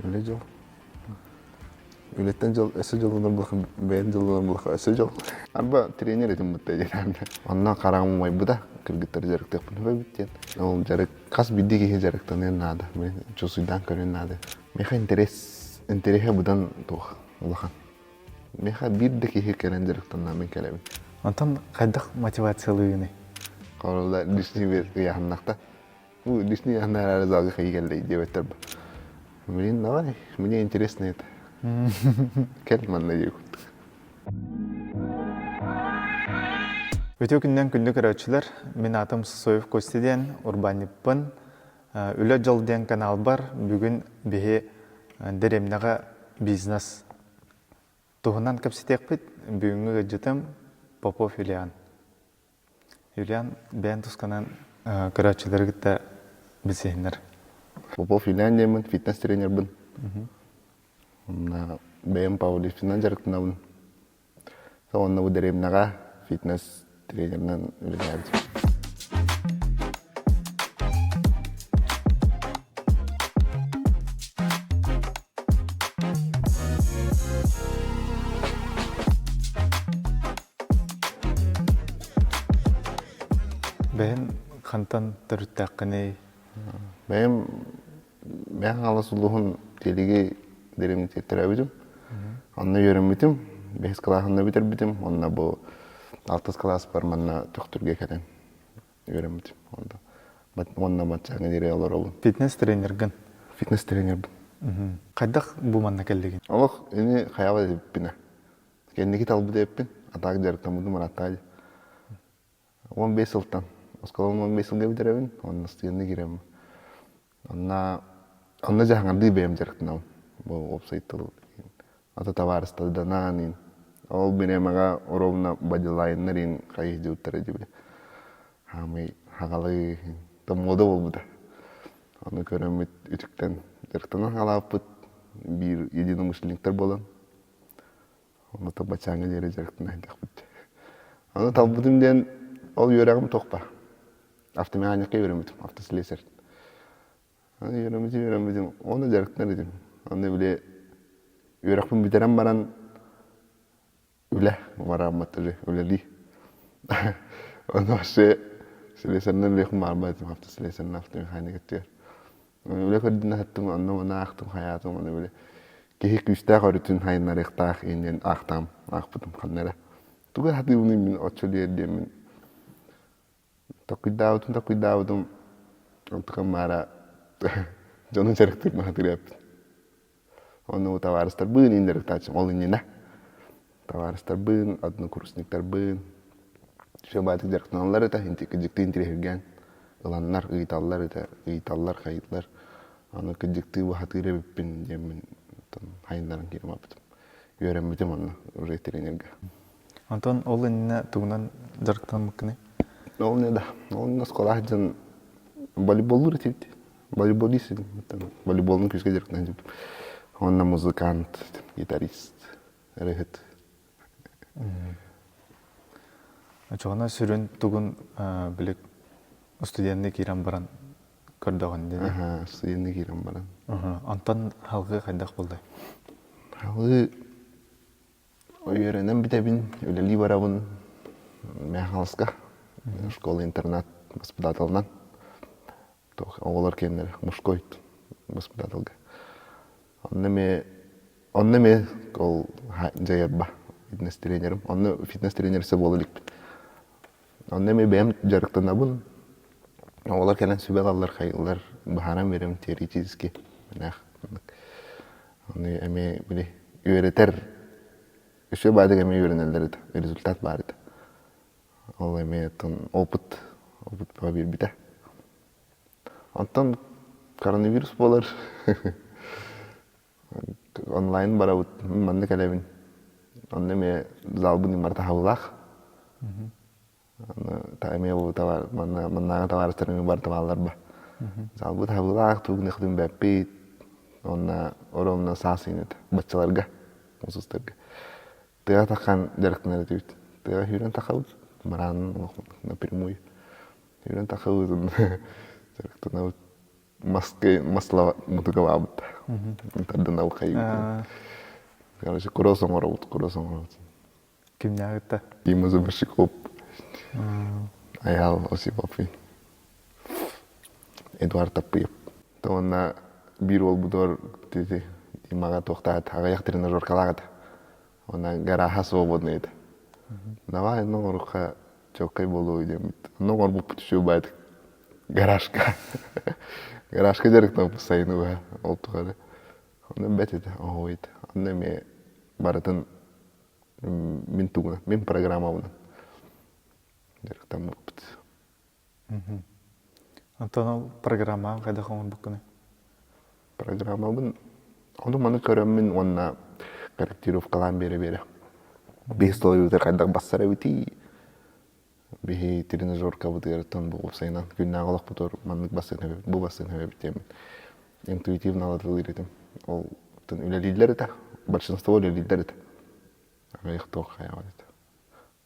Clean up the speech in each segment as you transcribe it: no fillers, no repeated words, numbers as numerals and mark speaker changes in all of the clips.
Speaker 1: Үлэ дьол. Үлэттэн дьол, өссө дьоллонор буоллахха, бэйэм дьоллонор буоллахха, өссө дьол. Арба тренер этим бутта диэн. Онно хараҕым умайбыта, кыргыттары дьарыктыахпын сөбүт диэн. Ол дьарык хас биирдии киһи дьарыктаныан наада. Мин чуусуйдаан көрүөн наада. Миэхэ интерес, интэриэһэ быдан туох улахан. Миэхэ биир да киһи кэлэн дьарыктанна мин кэлэбин.
Speaker 2: Онтон хайдах мотивациялыыгыный?
Speaker 1: Королла лишний ыйааһыннахта. Ну, лишний ыйааһыннар залга хайыы кэллэй диэбэттэр ба. Блин, давай, мне интересно это. Кэл манна диэки курдук.
Speaker 2: Үтүө күннэн күндү көрөөччүлэр, мин аатым Сосоев Костя диэн урбаанньыппын. Үлэ дьол диэн каналбар бүгүн биһи дэриэбинэҕэ бизнес туһунан кэпсэтиэхпит. Бүгүҥҥү ыалдьытым Попов Юлиан. Юлиан, бэйэн тусканан көрөөччүлэри кытта билсиһиннэр.
Speaker 1: Попов Юлиан диэммин, фитнес-тренербин. Онно бэйэм пауэрлифтинэн дьарыктанабын. Онно бу дэриэбинэҕэ фитнес тренеринэн үлэлээбитим.
Speaker 2: Бэйэм хантан төрүттээххиний?
Speaker 1: Бэйэм Мэҥэ Хаҥалас улууһун Тиэлиги дэриэбинэтигэр төрөөбүтүм. Онно үөрэммитим, бэһис кылааһын бүтэрбитим. Онно бу алтыс кылааспар манна Төхтүргэ кэлэн үөрэммитим. Уонна баччааҥҥа диэри олоробун.
Speaker 2: Фитнес-тренергин?
Speaker 1: Фитнес-тренербин.
Speaker 2: Хайдах бу манна кэллигин?
Speaker 1: Олох ини хайаабат эбиппинэ. Кэнники талбыт эбиппин, атаак дьарыктаммытым ыраатта 15 сылтан. Оскуоланы 15 сылга бүтэрэбин, уонна студенныы киирэммин. Онно онно дьаһаҥардыы бэйэм дьарыктанабын. Бу уопсай тыл ата табаарыстарданаан ин. Ол бириэмэҕэ ровно бодилайннар ин хайых дьыбыттара дьибили. Хаамый хагалыы то мода буолбута. Ону көрөммүт үтүктэн дьарыктанан хаалааппыт биир единомышленниктар буолан Ону баччааҥҥа диэри дьарыктана сылдьахпыт. Аны талбытым диэн ол үөрэҕим туох баар. Автомеханикка үөрэммитим, автослесарь. Аны үөрэммитим, үөрэммитим, уонна дьарыктанар этим. Аны били үөрэхпин бүтэрэн баран үлэ барааммат уже үлэлии. Ону вообще слесарынан үлүөхпүн баҕарбат этим автослесарынан автомеханик өттүгэр. Үлэ көрдүнэ сыттым, онно-манна аахтым, хайаатым, ону били киһи күүстээх өрүтүн хайыннарыахтаах диэн аахтаам, аахпытым ханна эрэ. Тугу сатыыбыный мин оччо диэр диэммин токуйдаабытым, токуйдаабытым, онтукам маара дьону дьарыктыыр сатыыр эбиппин. Ону табаарыстарбыын иин дьарыктааччым ол иннинэ. Табаарыстарбыын, однокурсниктарбыын все баатык дьарыктаналлар этэ, кыдьыктыы интириэһиргээн ыланнар, ыйыталлар этэ, ыйыталлар, хайыылар. Аны кыдьыктыы баһатыыр эбиппин диэммин хайыннаран киирэн барбытым. Үөрэммитим онно уже тренергэ.
Speaker 2: Онтон ол иннинэ тугунан дьарыктанаммыккыный?
Speaker 1: Ол иннинэ да, ол иннинэ оскуолаҕа сылдьан волейболлуур этибит. Волейболист волейболун күүскэ дьарыктанан Уонна музыкант, гитарист, ырыаһыт.
Speaker 2: Очоҕуна сүрүн тугун били студенныы киирэн баран көрдөҕүн дии.
Speaker 1: Аха, студенныы киирэн баран.
Speaker 2: Онтон халгыы хайдах буоллай?
Speaker 1: Халгыы Үөрэнэн бүтэбин, үлэлии барабын Михайловска школа-интернат воспитателынан. Оҕолор киэннэрэ мужской воспитателга. Онно эмиэ онно эмиэ ол дьайарба фитнес-тренерим. Онно фитнес-тренер буола иликпин. Онно эмиэ бэйэм дьарыктанабын. Оҕолор кэлэн сүбэ ылаллар, хайыыллар, быһааран биэрэбин теоретически. Ону эмиэ били үөрэтэр үсүө баадык эмиэ үөрэнэллэр этэ, результат баар этэ. Ол эмиэ оттон опыт, опыт бөҕө биэрбитэ. Оттон коронавирус буолар онлайн барабыт, манна кэлэбин. Онно эмиэ залбын барыта хабылаах. Эмиэ бу манна маннааҕы табаарыстарым барыта бааллар ба. Залбыт хабылаах, тугу гыныахтын бэппит. Уонна оромно саас иинэт баччаларга, мусустарга. Тыа таххан дьарыктанар этибит. Тыаҕа сүүрэн тахабыт, бараанын напрямую. Сүүрэн тахабыт, дьарыктанабыт. Маска масла мутугалаабыт. Тардан хайыбыт. Короче, кросс оҥоробут, кросс оҥоробут.
Speaker 2: Кимнээҕиттэ?
Speaker 1: Дима Зубашиков, Айаал Осипов, Эдуард Таппыев. Уонна биир уолбутугар Димаҕа туохтаат аҕыйах тренажеркалаах этэ. Уонна гарааһа свободный этэ. Давай онно оҥорукка чоккай буолуо диэммит. Онно оҥорбуппут үчүгэй баайдык. Гаражка. Гаражка дьарыктаммыт сайыны быһа ол тухары. Онно бэт этэ, оһуой этэ. Онно эмиэ барытын мин тугунан, мин программабынан дьарыктаммыппыт.
Speaker 2: Онтон ол программаҕын хайдах оҥорбуккунуй?
Speaker 1: Программабын ону-маны көрөммүн уонна корректировкалаан биэрэ-биэрэ. Биһи столовыйбытыгар хайдах бассар эбитий? Биһи тренажеркабытыгар оттон бу уопсайынан күннээҕи олохпутугар маннык бассыан эбит, бу бассыан эбит диэммин интуитивно алатылыыр этим. Ол үлэлииллэр этэ, большинство үлэлииллэр этэ. Аҕыйах туох хайаҕа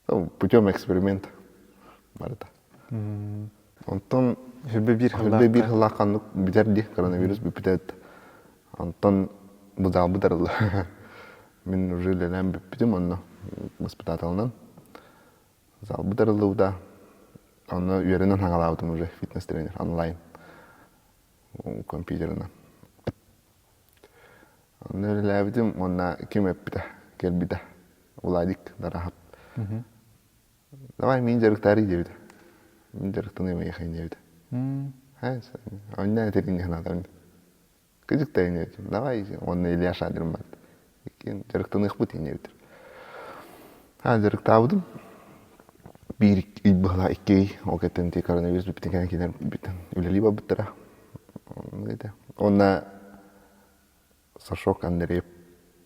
Speaker 1: этэ. Путем эксперимента барыта. Онтон
Speaker 2: Сүрбэ биир
Speaker 1: 21 сыллаах ханнык бүтэр дии, коронавирус бүппүтэ. Онтон быдаалбыт арылла. Мин уже үлэлээн бүппүтүм онно воспитателынан. Залбыт арыллыбыта. Онно үөрэнэн хаҥалаабытым уже фитнес-тренер онлайн компьютерынан. Онно үлэлээбитим уонна ким эппитэ, кэлбитэ. Владик Дарахап. Давай мин дьарыктаарый диэбитэ. Мин дьарыктаныам эйиэхэ диэбитэ. Онно этэрин санаатым. Кыдьыктайын диэбитим. Давай уонна Илья Шадрин барда. Иккиэн дьарыктаныахпыт диэбитэ. А дьарыктаабытым. Биир ый быһалаа икки ый ол кэттэн коронавирус бүппүтүн кэннэ кинилэр бүтэн үлэлии барбыттара. Уонна Сашок Андреев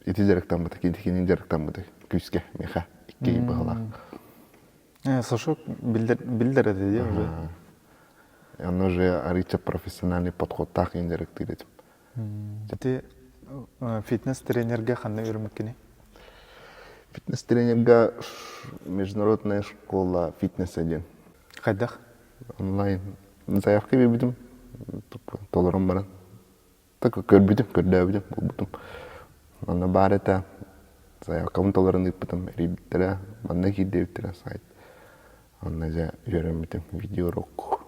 Speaker 1: ити дьарыктаммыта, кини дьарыктаммыта күүскэ миэхэ икки ый быһалаах.
Speaker 2: Сашок биллэр биллэр этэ дии уже.
Speaker 1: Онно уже арыыча профессиональный подходтаах иин дьарыктыыр этим.
Speaker 2: Ити фитнес-тренергэ ханна үөрэммиккиний?
Speaker 1: Фитнес-тренергэ международная школа фитнеса диэн.
Speaker 2: Хайдах?
Speaker 1: Онлайн заявка биэрбитим, толорон баран. Так көрбүтүм, көрдөөбүтүм, булбутум. Онно баар этэ, заявкабын толорон ыыппытым, эрийбиттэрэ, манна киирдиэбиттэрэ сайт. Онно дьэ үөрэммитим видеоурок.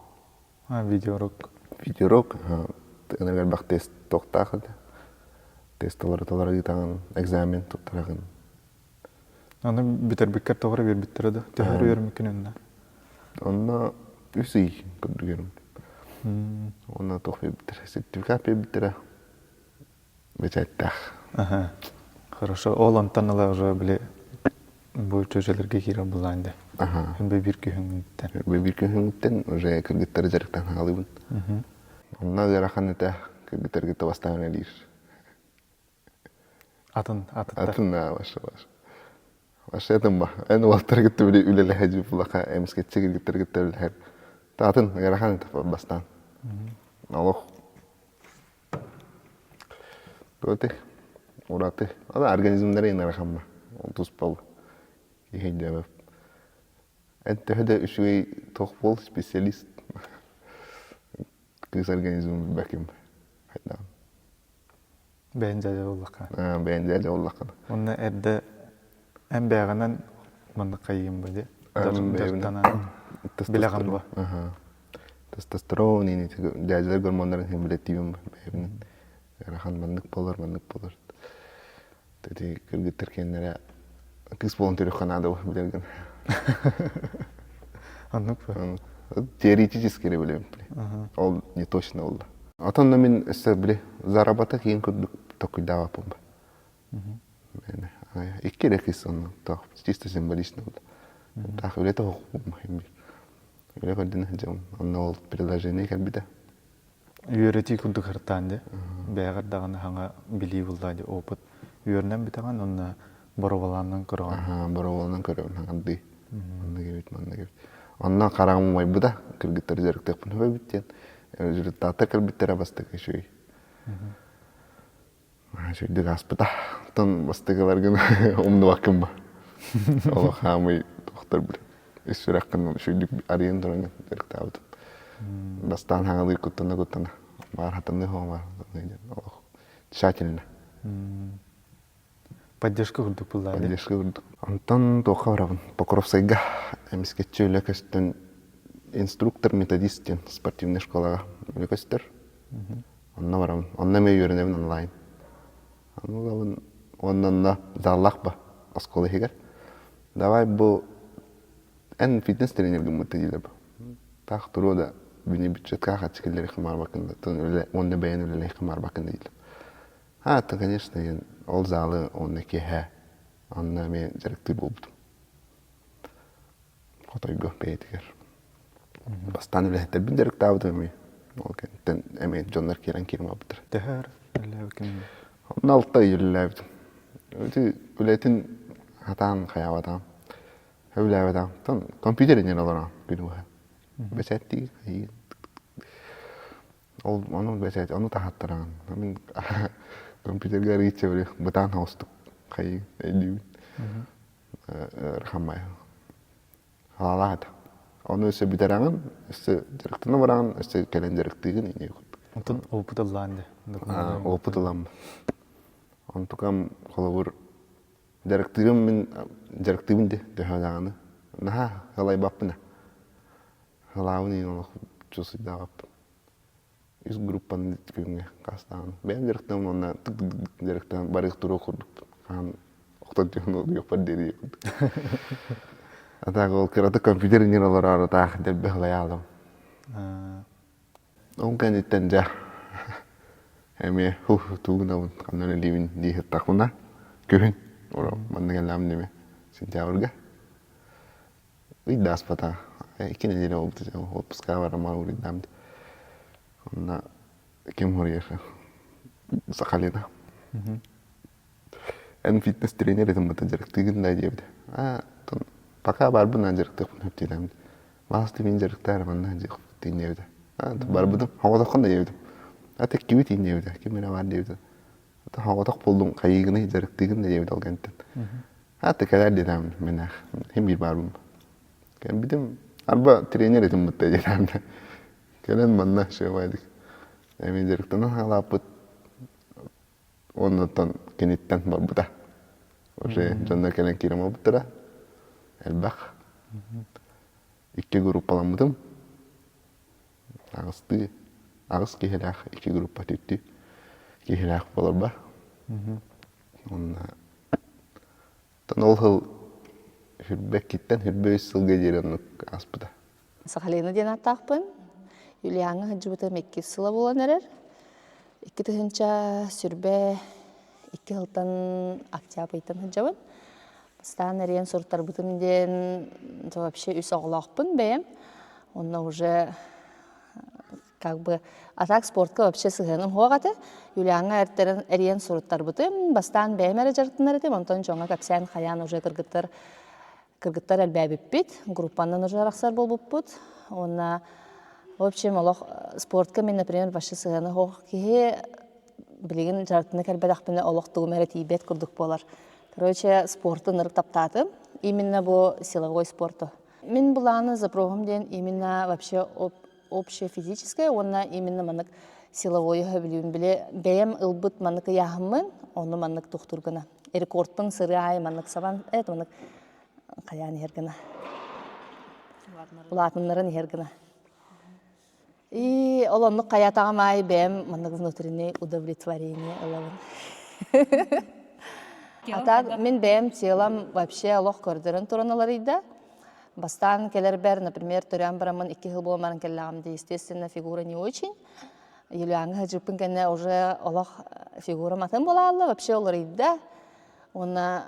Speaker 2: А, видеоурок.
Speaker 1: Видеоурок, ынырык элбэх тест туохтаах этэ. Тест толоро толоро ыытаҕын, экзамен туттараҕын.
Speaker 2: Аны бүтэрбиккэр тоҕо эрэ биэрбиттэрэ да? Төһө эрэ үөрэммиккин онно?
Speaker 1: Онно үс ый курдук үөрэммитим. Онно туох биэрбиттэрэ? Сертификат биэрбиттэрэ. Бэчээттээх.
Speaker 2: Аха. Хорошо. Ол онтон ыла уже били бу чүөчэлэргэ киирэр буллаан дэ.
Speaker 1: Аха.
Speaker 2: Бу биир күһүҥҥүттэн.
Speaker 1: Бу биир күһүҥҥүттэн уже кыргыттары дьарыктаан хаалыбын. Онно ыарахан этэ кыргыттаргы бастаан үлэлиир.
Speaker 2: Атын, атыттар.
Speaker 1: Атын, ваша, ваша. Ваша атын ба. Эн уолаттары кытта били үлэлэһэ дьип булаха эмискэтчи кыргыттары кытта үлэлэһэр. Атын ыарахан этэ бастаан. Олох Ураты, ураты. Аны организмнары ыарахан ба. Туспа киһи өйдөөбөт. Эн төһө да үчүгэй туох буол специалист кыыс организмын билбэккин хайдаҕын.
Speaker 2: Бэйэн дьадьа буоллахха.
Speaker 1: Бэйэн дьадьа буоллаххына.
Speaker 2: Уонна эрдэ эн бэйэҕинэн маннык хайыым ба дии. Дьарыктанан билэҕин ба.
Speaker 1: Тестостерон дьээдьэлэр гормоннарын иһин билэттиибин бэйэбинэн. Ыарахан маннык буолар, маннык буолар. Ити кыргыттар киэннэрэ кыыс буолан төрүөххэ наада билэргин.
Speaker 2: Оннук ба?
Speaker 1: Теоретически эрэ билэбин. Ол не точно буолла. Отон да мин өссө били заработок иин курдук токуйдаабаппын ба. Икки эрэ кыыс онно чисто символично буолла. Таах үлэтэ хоһукпум Үлэ көрдүнэ сылдьабын. Онно ол предложение кэлбитэ.
Speaker 2: Үөрэтии курдук ыртаан дии. Бэйэҕэр даҕаны хаҥа билии буллаа дии опыт. Үөрэнэн бүтэҕин уонна боруобалаанан көрөҕүн.
Speaker 1: Аһаа, боруобаланан көрөбүн хаҥардыы. Маннык эбит, маннык эбит. Онно хараҕым умайбыта, кыргыттары дьарыктыахпын сөп эбит диэн. Результаттар кэлбиттэрэ бастакы үчүгэй. Үчүгэйдик ааспыта. Оттон бастакыларгын умнубаккын ба. Олох хаамый туохтар били. Ис сүрэххин үчүгэйдик арыйан туран дьарыктаабытым. Бастаан хаҥалыы куттана-куттана. Баар хатаныы хома олох тщательно.
Speaker 2: Поддержка курдук буллаа.
Speaker 1: Поддержка курдук. Онтон туохха барабын? Покровскайга эмискэччи үлэ көстөн инструктор-методист диэн спортивнай школаҕа үлэ көстөр. Онно барабын. Онно эмиэ үөрэнэбин онлайн. Ону ылабын уонна онно заллаах ба оскуола иһигэр. Давай бу эн фитнес тренер гыммыт диилэр таах туруо да бини бюджетка хаччы киллэриэххэ баарбаккын да үлэ уонна бэйэн үлэлиэххэ баарбаккын дииллэр. А, это, конечно, ол залы уонна киэһэ онно эмиэ дьарыктыыр буолбутум. Хотойго бэйэтигэр. Бастаан үлэһиттэрбин дьарыктаабытым эмиэ. Ол кэнниттэн эмиэ дьоннор киирэн киирэн барбыттар.
Speaker 2: Төһө өр үлэлээбиккин?
Speaker 1: Онно алта ый үлэлээбитим. Ити үлэтин хатаан хайаабатаҕым. Сөбүлээбэтэҕим. Оттон компьютер иннинэ олорон күнү быһа. Бэчээттии Ол ону бэчээт ону таһаттараҕын. Мин компьютерга арыычча били бытаан соҕустук хайыы өйдүүбүн. Ыарахан Халаалаах этэ. Ону өссө бүтэрэҕин, өссө дьарыктана бараҕын, өссө кэлэн дьарыктыыгын инньэ курдук.
Speaker 2: Онтон опыт ыллаан дии.
Speaker 1: Опыт ылам. Онтукам холобур дьарыктыырым мин дьарыктыыбын дии төһө даҕаны. Наһаа халайбаппын Халаабын иһин олох чуусуйдаабаппын. Үс группаны күҥҥэ хастаан бэйэм дьарыктанам уонна тык-тык дьарыктанан барыах туруох курдукпун. Хаһан охтон түһэн утуйуохпар диэри курдук. А так ол кыратык компьютер иннигэр олороору таах дэлби халайаалым. Ол кэнниттэн дьэ эмиэ тугунабын ханна үлэлиибин дии сыттахпына күһүн манна кэллэҕим дии сентябрьга ый да ааспатаҕа икки нэдиэлэ буолбута отпускаҕа бараммар уруйдаам онно ким суруйар Сахалина эн фитнес тренер этим бата дьарыктыыгын да диэбитэ аа пока барбын аа дьарыктыахпын сөп диэтим Маас мин дьарыктаар манна тиин диэбитэ аа барбытым хоҕотоххун да диэбитим а теккибит иин диэбитэ ким эрэ баар диэбитэ хоҕотох буоллум хайыыгыный дьарыктыыгын да диэбит ол кэнниттэн а кэлээр диэтим мин хим биир баарбын кэлбитим арба тренер этим бытта диэтим кэлэн манна шебайдык эми дьарыктанан хаалааппыт Оннуттан киниттэн барбыта. Уже дьоннор кэлэн киирэн барбыттара. Элбэх. Икки группаламмытым. Аҕыстыы, аҕыс киһилээх икки группа түттүү киһилээх буоларба. Онно ол сыл хүрбэккиттэн хүрбэ үс сылга диэри оннук ааспыта.
Speaker 3: Сахалина диэн ааттаахпын. Юлиаҥҥа сылдьыбытым иккис сыла буолан эрэр. 2022 сылтан октябрь ыйтан сылдьабын. Бастаан эрийэн суруттарбытым диэн вообще үс оҕолоохпун бэйэм. Онно уже как бы а так спортка вообще сыһыаным суох этэ. Юлиаҥҥа эртэрэн эрийэн суруттарбытым. Бастаан бэйэм эрэ дьарыктанар этим, онтон дьоҥҥо кэпсээн хайаан уже кыргыттар кыргыттар элбээбиппит, группанан уже арахсар буолбуппут. Уонна в общем олох спортка мин, например, вообще сыһыана суох киһи билигин дьарыктана кэлбэтэхпинэ олох тугум эрэ тиийбэт курдук буолар. Короче, спорту ынырык таптаатым. Именно бу силовой спорту. Мин былааны запроһум диэн именно вообще общее физическое уонна именно маннык силовой сөбүлүүбүн били бэйэм ылбыт маннык ыйааһыммын ону маннык тохтуур гына рекордпун сырыы аайы маннык сабан это маннык хайаан иһэр гына улаатыннаран иһэр гына и ол оннук хайаатаҕым аайы бэйэм маннык внутреннее удовлетворение ылабын а так мин бэйэм телом вообще олох көрдөрөн туран уларыйда Бастаан кэлэрбэр, например, төрөөн бараммын икки сыл буолан баран кэллэҕим дии, естественно, фигура не очень. Юлиаҥҥа сылдьыппын кэннэ уже олох фигурам атын буолаалла, вообще уларыйда. Уонна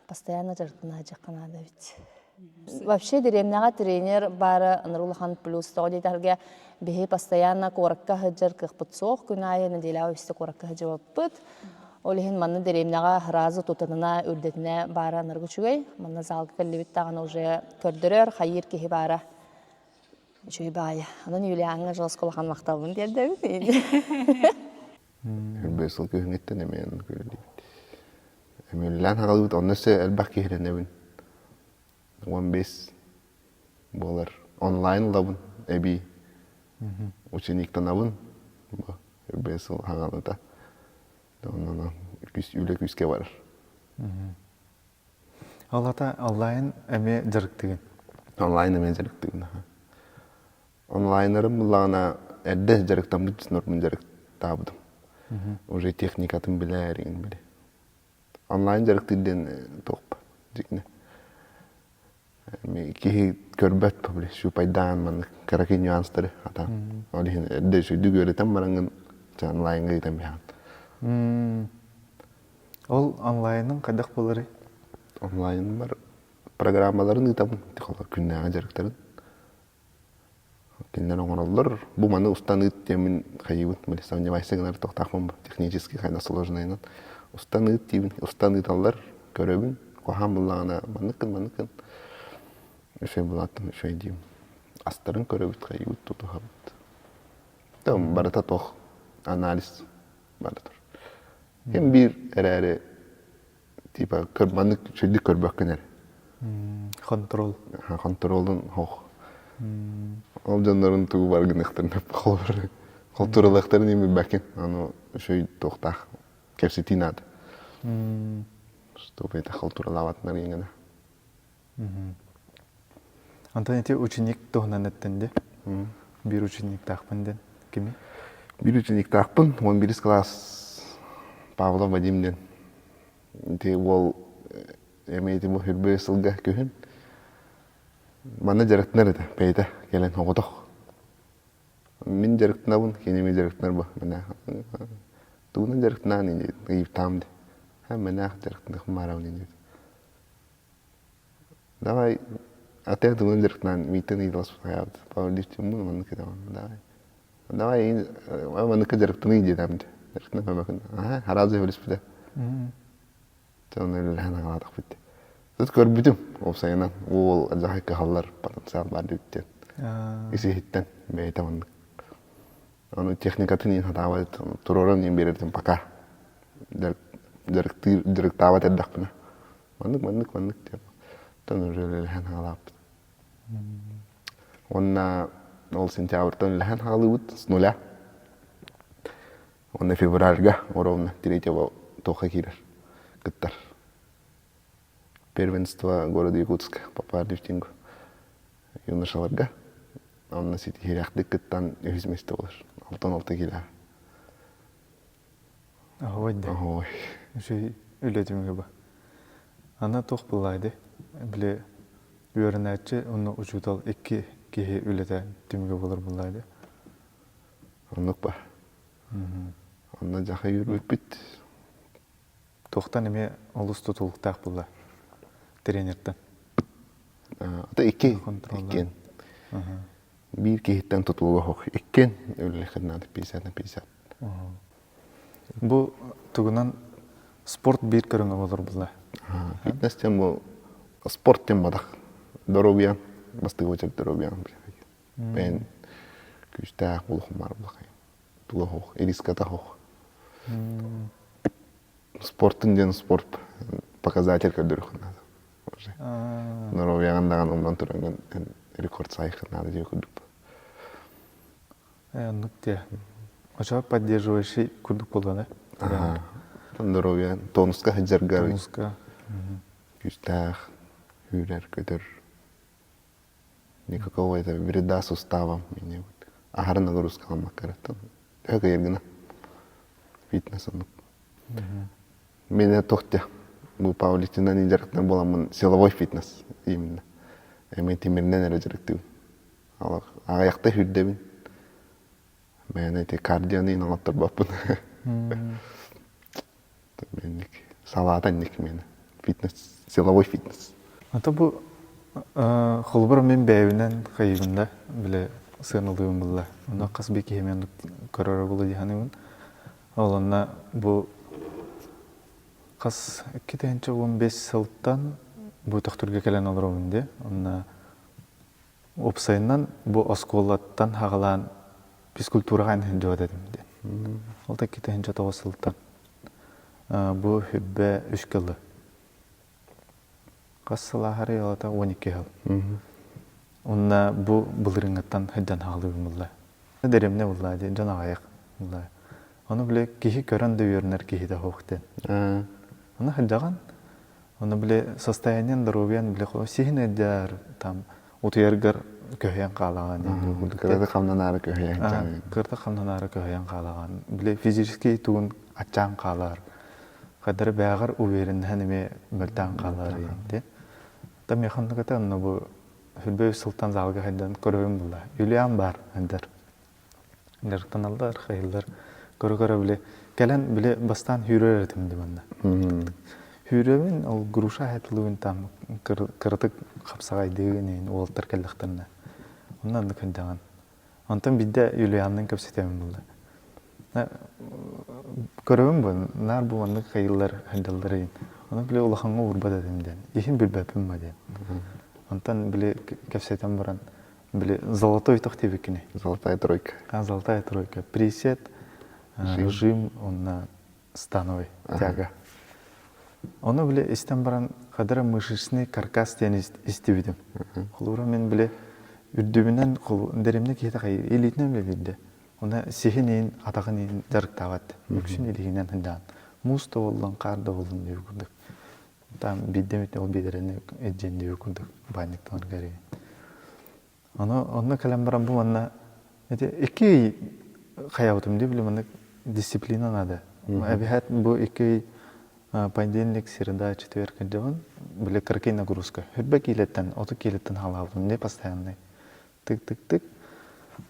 Speaker 3: постоянно дьарыктана сылдьыахха наада эбит. Вообще дэриэбинэҕэ тренер баара ынырык улахан плюс. Тоҕо диэтэхэргэ биһи постоянно куоракка сылдьар кыахпыт суох. Күн аайы нэдиэлэҕэ үстэ куоракка сылдьыбаппыт. Ол иһин манна дэриэбинэҕэ сразу тутатына, үрдэтинэ баара ынырык үчүгэй. Манна залга кэллибит даҕаны уже көрдөрөр, хайыыр киһи баара үчүгэй баайа. Онон Юлиаҥҥа жестко улахан махталбын тиэрдэбин.
Speaker 1: Үрбэ сыл күһүҥҥүттэн эмиэ көрүллүбүт. Эмиэллээн хаалбыт, онно өссө элбэх киһилэнэбин. 15 буолар. Онлайн ылабын эбии. Учениктанабын. Бэс сыл хаҥаныта. Онон үлэ күүскэ барар.
Speaker 2: Ол ата онлайн эмиэ дьарыктыгын?
Speaker 1: Онлайн эмиэ дьарыктыыбын. Онлайнарым буллаҕына эрдэ дьарыктаммыт нормун дьарыктаабытым. Уже техникатын билэр игин били. Онлайн дьарыктыыр диэн туох дьикни. Киһи көрбөт били сүүпайдаан маннык кыракый нюанстары атаан. Ол иһин эрдэ үчүгдүк үөрэтэн бараҥҥын онлайнга ыытан биһаҕын.
Speaker 2: Ол онлайның хайдах буоларый?
Speaker 1: Онлайнбар программаларын ыытабын күннээҕи дьарыктарын. Кинилэр оҥороллор. Бу маны устан ыыт диэммин хайыыбын, били сомневайся гынар туохтаахпын технически хайдах сложнайынан. Устан ыыт диибин, устан ыыталлар, көрөбүн, куһаҕан буллаҕына маннык гын, маннык гын. Үчүгэй булааттым, үчүгэй диим. Астарын көрөбүт, хайыыбыт, тутуһабыт. Там барыта туох анализ бара тур. Ким биир эрээри типа маннык үчүгэйдик көрбөккүн эрэ.
Speaker 2: Контрол.
Speaker 1: Контролун хох. Ол дьоннорун тугу бар гыныахтарын холобур холтуралыахтарын иһин билбэккин. Аны үчүгэй туохтаах кэпсэтии наада. Чтобы это халтуралаабатынар иҥэнэ.
Speaker 2: Онтон ити ученик туһунан эттэн дии. Биир учениктаахпын диэн. Кими?
Speaker 1: Биир учениктаахпын. 11 класс Павлов Вадим диэн. Ити уол эмиэ ити бу хүрбү сылга күһүн манна дьарыктанар этэ бэйэтэ кэлэн оҕотох. Мин дьарыктанабын, кини эмиэ дьарыктанар бу. Мэнээх тугунан дьарыктанаан ини ыйыптаам ди. Ха мэнээх дьарыктаныахпын баарабын ини. Давай, а ты тугунан дьарыктанаан мииттэн ыйыталаспыт пауэрлифтингмын маннык этэмин давай. Давай манныкка дьарыктаныы диэтээм дьарыктана көмөкүн аха араас сөбүлэспитэ. Дьон үлэлэһэн аҕалаатахпыт. Тут көрбүтүм уопсайынан уол адьаһай кыһаллар потенциал баар диэн. Ис-иһиттэн бэйэтэ маннык. Ону техникатын иин сатаабат туруоран иин биэрэртэн пока дьарыктыыр дьарыктаабат эрдэхпинэ маннык маннык маннык диэн оттон уже үлэлэһэн хаалааппыт. Уонна ол сентябрьтан үлэлэһэн хаалыыбыт с нуля. Уонна февральга ровно третьего туохха киирэр кыттар. Первенство города Якутска по пауэрлифтингу юношаларга. Онно ситиһиилээхтик кыттан үһүс миэстэ буолар. 66 кило.
Speaker 2: Оһуой да.
Speaker 1: Оһуой.
Speaker 2: Үчүгэй үлэ түмүгэ ба. Аны туох буоллаай дии? Били үөрэнээччи уонна учуутал икки киһи үлэтэ түмүгэ буолар буоллаай дии.
Speaker 1: Оннук ба. Онно дьаха үүрбүппүт.
Speaker 2: Туохтан эмиэ олус тутулуктаах буолла тренертэн.
Speaker 1: Ата икки иккиэн. Биир киһиттэн тутулуга суох. Иккиэн үлэлиэххин наада 50 на 50.
Speaker 2: Бу тугунан спорт биир көрүҥэ буолар буолла.
Speaker 1: Фитнес диэн бу спорт диэн бадах. Доруобуйаҥ, бастакы очередь доруобуйаҥ. Бэйэн күүстээх буолуохун баар буоллахай. Туга суох, риската суох. Спортун диэн спорт показатель көрдөрүөххүн наада. Здоровьяҕын даҕаны умнан тураҥҥын рекорд саайыаххын наада диye курдук.
Speaker 2: Оннук дии. Очо поддерживающий курдук буолуон
Speaker 1: э? Здоровье тонуска сылдьаргар
Speaker 2: Тонуска.
Speaker 1: күүстээх, сүүрэр-көтөр. Никакого это вреда суставам аһары нагрузкаламмакка төһө кыайар гына фитнес оннук. Меня тохте бу пауэрлифтинэн дьарыктанар буоламмын силовой фитнес именно. Эми тимиринэн эрэ дьарыктыыбын. Аҕыйахта сүүрдэбин. Мээнэ ити кардионы оҥотторбоппун. Инник салаата инник миэнэ. Фитнес, силовой фитнес.
Speaker 2: Ата бу холобур мин бэйэбинэн хайыыбын да бile сыаналыыбын булла. Онно хас биир киһи мен көрөрө була дии саныыбын. Ол онно бу хас 2015 сылтан бу Төхтүргэ кэлэн олоробун дии. Онно уопсайынан бу оскуолаттан хаҕалаан физкультураҕа эн дьуот этим диэн. Ол да 2009 сылтан бу хүрбэ үс кылы. Хас сыл ааһар ыалата 12 сыл. Онно бу былырыҥҥыттан сылдьан хаалыыбын булла. Дэриэбинэ булла дьон аҕыйах булла. Ону били киһи көрөн да үөрэнэр киһитэ суох диэн. Ону сылдьаҕын, ону били состояниен здоровьян били сиһин ыалдьар, там утуйаргар көһүйэн хаалаҕын диэн курдук.
Speaker 1: Кырата хамнанаары көһүйэн
Speaker 2: Кырата хамнанаары көһүйэн хаалаҕын. Били физический тугун аччаан хаалар. Хадары бээҕэр увереннаһан эмиэ мөлтөөн хаалар диэн. Та механныгата онно бу Сүрбэ үс сылтан залга хайдан көрөбүн булла. Юлиан бар айдар. Дьарыктаналлар, хайыллар. Көрө-көрө били кэлэн били бастаан хүүрэр этим ди манна. Хүүрөбүн ол груша хэтылыбын там кыратык хапсаҕайдыгын иһин уолтар кэллэхтэринэ. Онно оннук хайдаҕын. Онтон биирдэ Юлианныын кэпсэтэбин булла. Көрөбүн бу, наар бу маннык хайыллар хайдаллар иһин. Ону били улахаҥҥа уурбат этим диэн. Иһин билбэппин ба диэн. Онтон били кэпсэтэн баран били золотой тох диэбиккини.
Speaker 1: Золотая тройка.
Speaker 2: А, золотая тройка. Присед, жим, онна становой тяга. Ону били истэн баран хадара мышечный каркас диэн истибитим. Холобура мен били үрдүбүнэн дэримне киһитэ хайы илиитинэн үлэлиирдэ. Уна сиһин иин, атаҕын иин дьарыктаабат. Үксүн илиһинэн сылдьаан. Муус да буоллун, хаар да буоллун диэбит курдук. Там биирдэ эмит ол биэдэрэни илдьэн диэбит курдук баанньыктанарга эрийэн. Ону онно кэлэн баран бу манна ити икки ый хайабытым дии били маннык дисциплина надо. Эбэһээт бу икки ый понедельник, среда, четверг кырдьабын, били кыракый нагрузка. Хүрбэ киилэттэн, 30 киилэттэн халаабытым дии постоянный. Тык-тык-тык.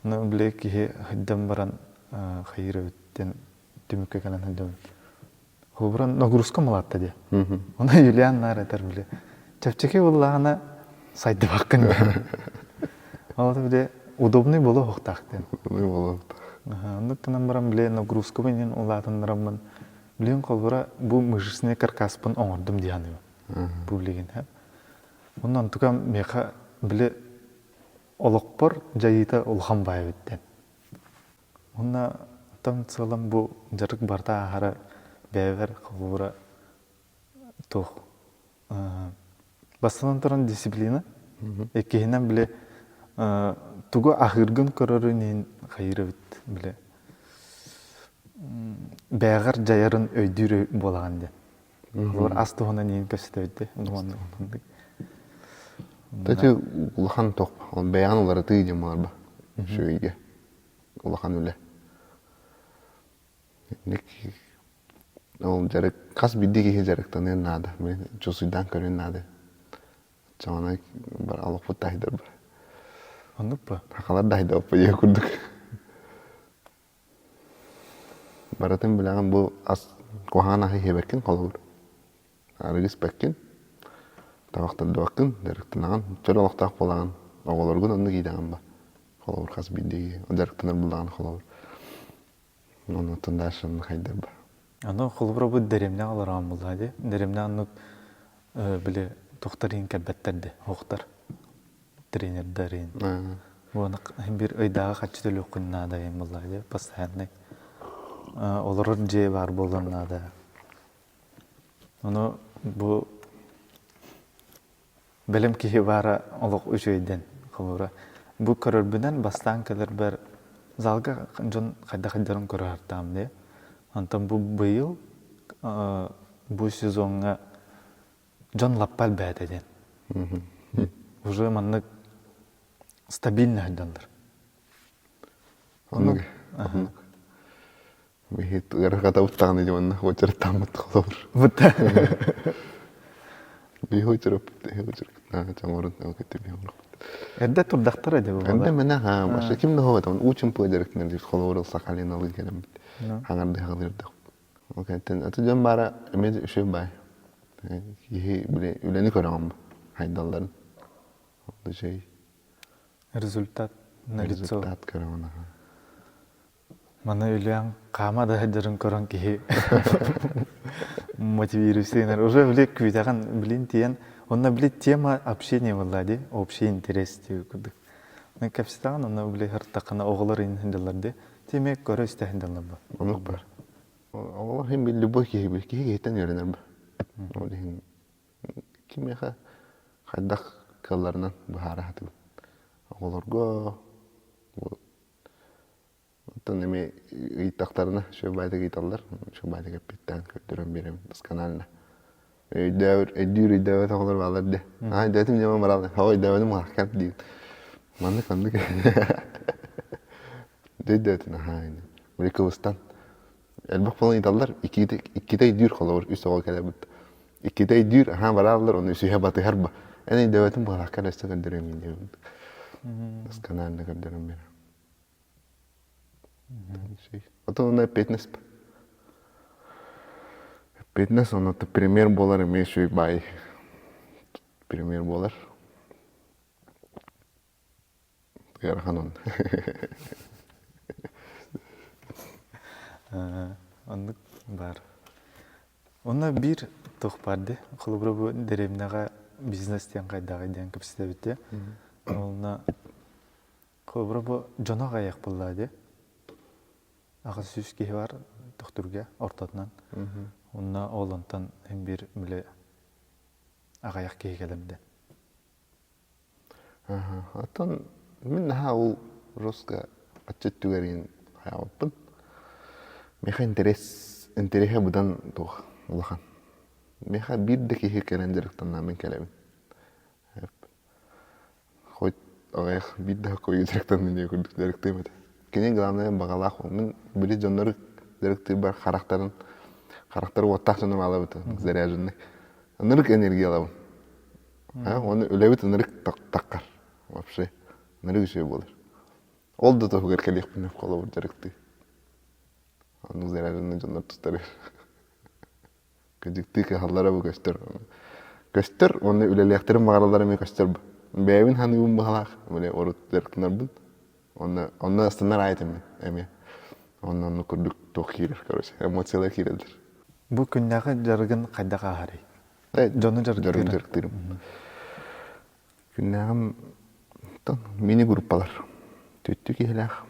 Speaker 2: Ну, били киһи сылдьан баран хайыыр эбит диэн түмүккэ кэлэн сылдьабын. Холобура нагрузка малаатта диye. Оны Юлиан наар этэр били. Чэпчэки буоллаҕына сайдыбаккын диэн. Ол били удобный буолуо уохтаах диэн.
Speaker 1: Удобный буолуо уохтаах.
Speaker 2: Оннук гынан баран били нагрузкабын иһин улаатыннараммын билигин холобура бу мышечный каркаспын оҥордум дии саныыбын. Бу билигин. Онон онтукам миэхэ били олохпор дьайыыта улахан баай эбит диэн. Уонна оттон сыалым бу дьарык барыта ааһара бэйэбэр холобура туох бастатан туран дисциплина, иккиһинэн били тугу аһыыргын көрөрүн иһин хайыыр эбит били бэйэҕэр дьайарын өйдүүр буолаҕын диэн. Холобур ас туһунан иһин кэпсэтэбит дии.
Speaker 1: Ити улахан туох бэйэҕин уларытыы диэн буолар үчүгэйгэ улахан үлэ. Инник ол дьарык хас биирдии киһи дьарыктаныан наада. Мин чусуйдаан көрүөн наада. Оччоҕуна олохпут таһыйдар бар.
Speaker 2: Оннук ба?
Speaker 1: Сахалар да хайдаппа диэх курдук. Барытын билэҕин бу ас куһаҕан аһы иһэбэккин холобур. Арыгы испэккин, табахтардыбаккын, дьарыктанаҕын, чөл олохтоох буолаҕын, оҕолоргун оннук иитэҕин ба. Холобур, хас биирдии дьарыктанар буоллаҕына холобур. Оннуттан дальше оннук хайдарба.
Speaker 2: Аны холобура бу дэриэбинэҕэ олороон буоллаҕа дии. Дэриэбинэҕэ оннук били тохтор иһин кэлбэттэр дии, оһохтор, тренердэр иһин. Уонна биир ыйдааҕы харчы төлүөххүн наада иһин буоллаҕа дии, постоянный. Олорор дьиэ баар буолуон наада. Ону бу бэлэм киһи баара олох үчүгэйдэн холобура бу көрөрбүнэн бастаан кэлэрбэр залга дьон хайдах хайдарын көрө сартаам дии. Онтон бу быйыл бу сезоҥҥа дьон лаппа элбээтэ диэн. Уже маннык стабильно сылдьаллар.
Speaker 1: Оннук. Оннук. Биһи ыарырҕатабыт даҕаны дии уонна уочараттааммыт холобур.
Speaker 2: Бутта.
Speaker 1: Биһи уочараппыт, биһи уочараппыт. Оҥорун ылгыты биһи оҥорбут.
Speaker 2: Эрдэ турдахтара дии
Speaker 1: Эрдэ
Speaker 2: бу
Speaker 1: мэнэ ха, вообще ким да хоҕотон уучун пуо дьарыктанар диир холобур Сахалин кэлэммит. Хаҥарды хаҕылырдах. Ол кэнниттэн аты дьон баара эмиэ үчүгэй баай. Киһи били үлэни көрөҕүн хайдалларын. Ол үчүгэй.
Speaker 2: Результат на лицо.
Speaker 1: Результат көрөҕүн аха.
Speaker 2: Маны үлэҥ хаама да сылдьарын көрөн киһи мотивируйсыйынар. Уже били күүтэҕин, билин тиийэн, онно били тема общения буолла дии, общий интерес диэби курдук. Кэпсэтэҕин, онно били сырыттаххына оҕолор иһин сылдьаллар дии. Тиэмэ көрө истэ сылдьаллар бу.
Speaker 1: Оннук бар. Оҕолор иһин били любой киһи киһи киһиттэн үөрэнэр бу. Ол иһин кимиэхэ хайдах кыалларынан быһаара сатыыбын. Оҕолорго. Оттон эмиэ ыйыттахтарына үчүгэй ыйыталлар, үчүгэй эппиттээн көрдөрөн биэрэбин досконально. Өйдөөбүт, өйдүүр өйдөөбөт оҕолор бааллар дии. Аа өйдөөтүм диэмэ бараллар. Оо өйдөөбөтүм хаахкар диир. Маннык маннык. Өйдөөтүн аһаа ини. Били кыбыстан. Элбэх буолан ыйыталлар. Иккитэ иккитэ өйдүүр холобур үс оҕо кэлэбит. Иккитэ өйдүүр, аһаа барааллар, ону үсүһэ батыһар ба. Эн өйдөөбөтүм буолаахкар өссө көрдөрүөм диэбит. Досконально көрдөрөн биэрэр. Потом онно эппиэтинэс эппиэтинэс онно пример буолар эмиэ үчүгэй баай пример буолар ыарахан онно
Speaker 2: Оннук баар. Онно биир туох баар дии. Холобура бу дэриэбинэҕэ бизнес диэн хайдаҕый диэн кэпсэтэбит дии. Онно Холобура бу дьоно аҕыйах буоллаа дии. 800 киһи бар Төхтүргэ ортотунан. Онно ол онтон син биир били аҕыйах киһи кэлэмдэ.
Speaker 1: Оттон мин наһаа ол жестко аччыт түгэрин хайаабыппын. Миэхэ интерес интэриэһэ быдан туох улахан. Миэхэ биир да киһи кэлэн дьарыктанна мин кэлэбин. Хоть аҕыйах биир да хоккойга дьарыктанна диye курдук дьарыктыам этэ. Кини главное баҕалаах мин били дьоннору дьарыктыырбар харахтарын харахтары уоттаах дьону маалабыт заряженный. Ынырык энергиялабын. Уонна үлэбит ынырык таххар вообще ынырык үчүгэй буолар. Ол да туһугар кэлиэхпин холобур дьарыктыы. Оннук заряженный дьоннор тустарыгар. Кыдьыктыы кыһаллара бу көстөр. Көстөр уонна үлэлиэхтэрин баҕараллара эмиэ көстөр. Бэйэбин саныыбын быһалаах, били урут дьарыктанарбын. Онно онно астынар аайы этим эмиэ. Онно оннук курдук туох киирэр, короче, эмоциялар киирэллэр.
Speaker 2: Бу күннээҕи дьарыгын хайдах ааһарый? Дьону
Speaker 1: дьарыктыырым. Дьарыктыырым. Күннээҕим мини-группалар. Түттү киһилээх.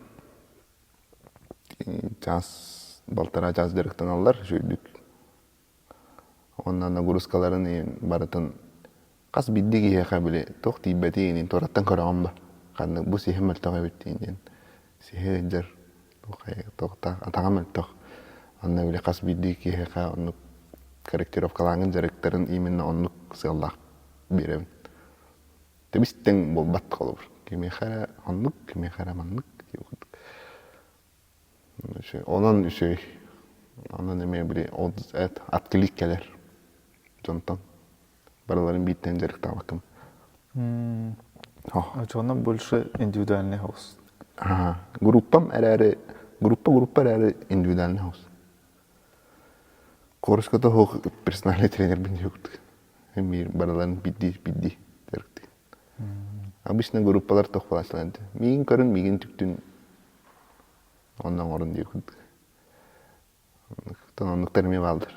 Speaker 1: Чаас, балтараа чаас дьарыктаналлар үчүгэйдик. Уонна нагрузкаларын барытын хас биирдии киһиэхэ били туох тиийбэтий иһин туораттан көрөҕүн ба. Ханнык бу сиһэ мөлтөх эбит диэн сиһэ ыалдьар туохтаах атаҕа мөлтөх. Онно били хас биирдии киһиэхэ оннук корректировкалааҥҥын дьарыктарын именно оннук сыаллаах биэрэбин. Тэбис-тэҥ буолбат холобур. Кимиэхэ эрэ оннук, кимиэхэ эрэ маннык диэх курдук. Онон үчүгэй. Онон эмиэ били отклик кэлэр дьонтон. Барыларын бииртэн дьарыктаабаккын.
Speaker 2: Оччоҕуна больше индивидуальный хаус.
Speaker 1: Группам эрээри, группа группа эрээри индивидуальный хаус. Корската суох персональный тренербин диэх курдук. Биир барыларын биирдии биирдии дьарыктыыр. Обычно группалар туох буолааччылар миигин көрүн, миигин түктүн онно оҥорун диир курдук. Оннуктар эмиэ бааллар.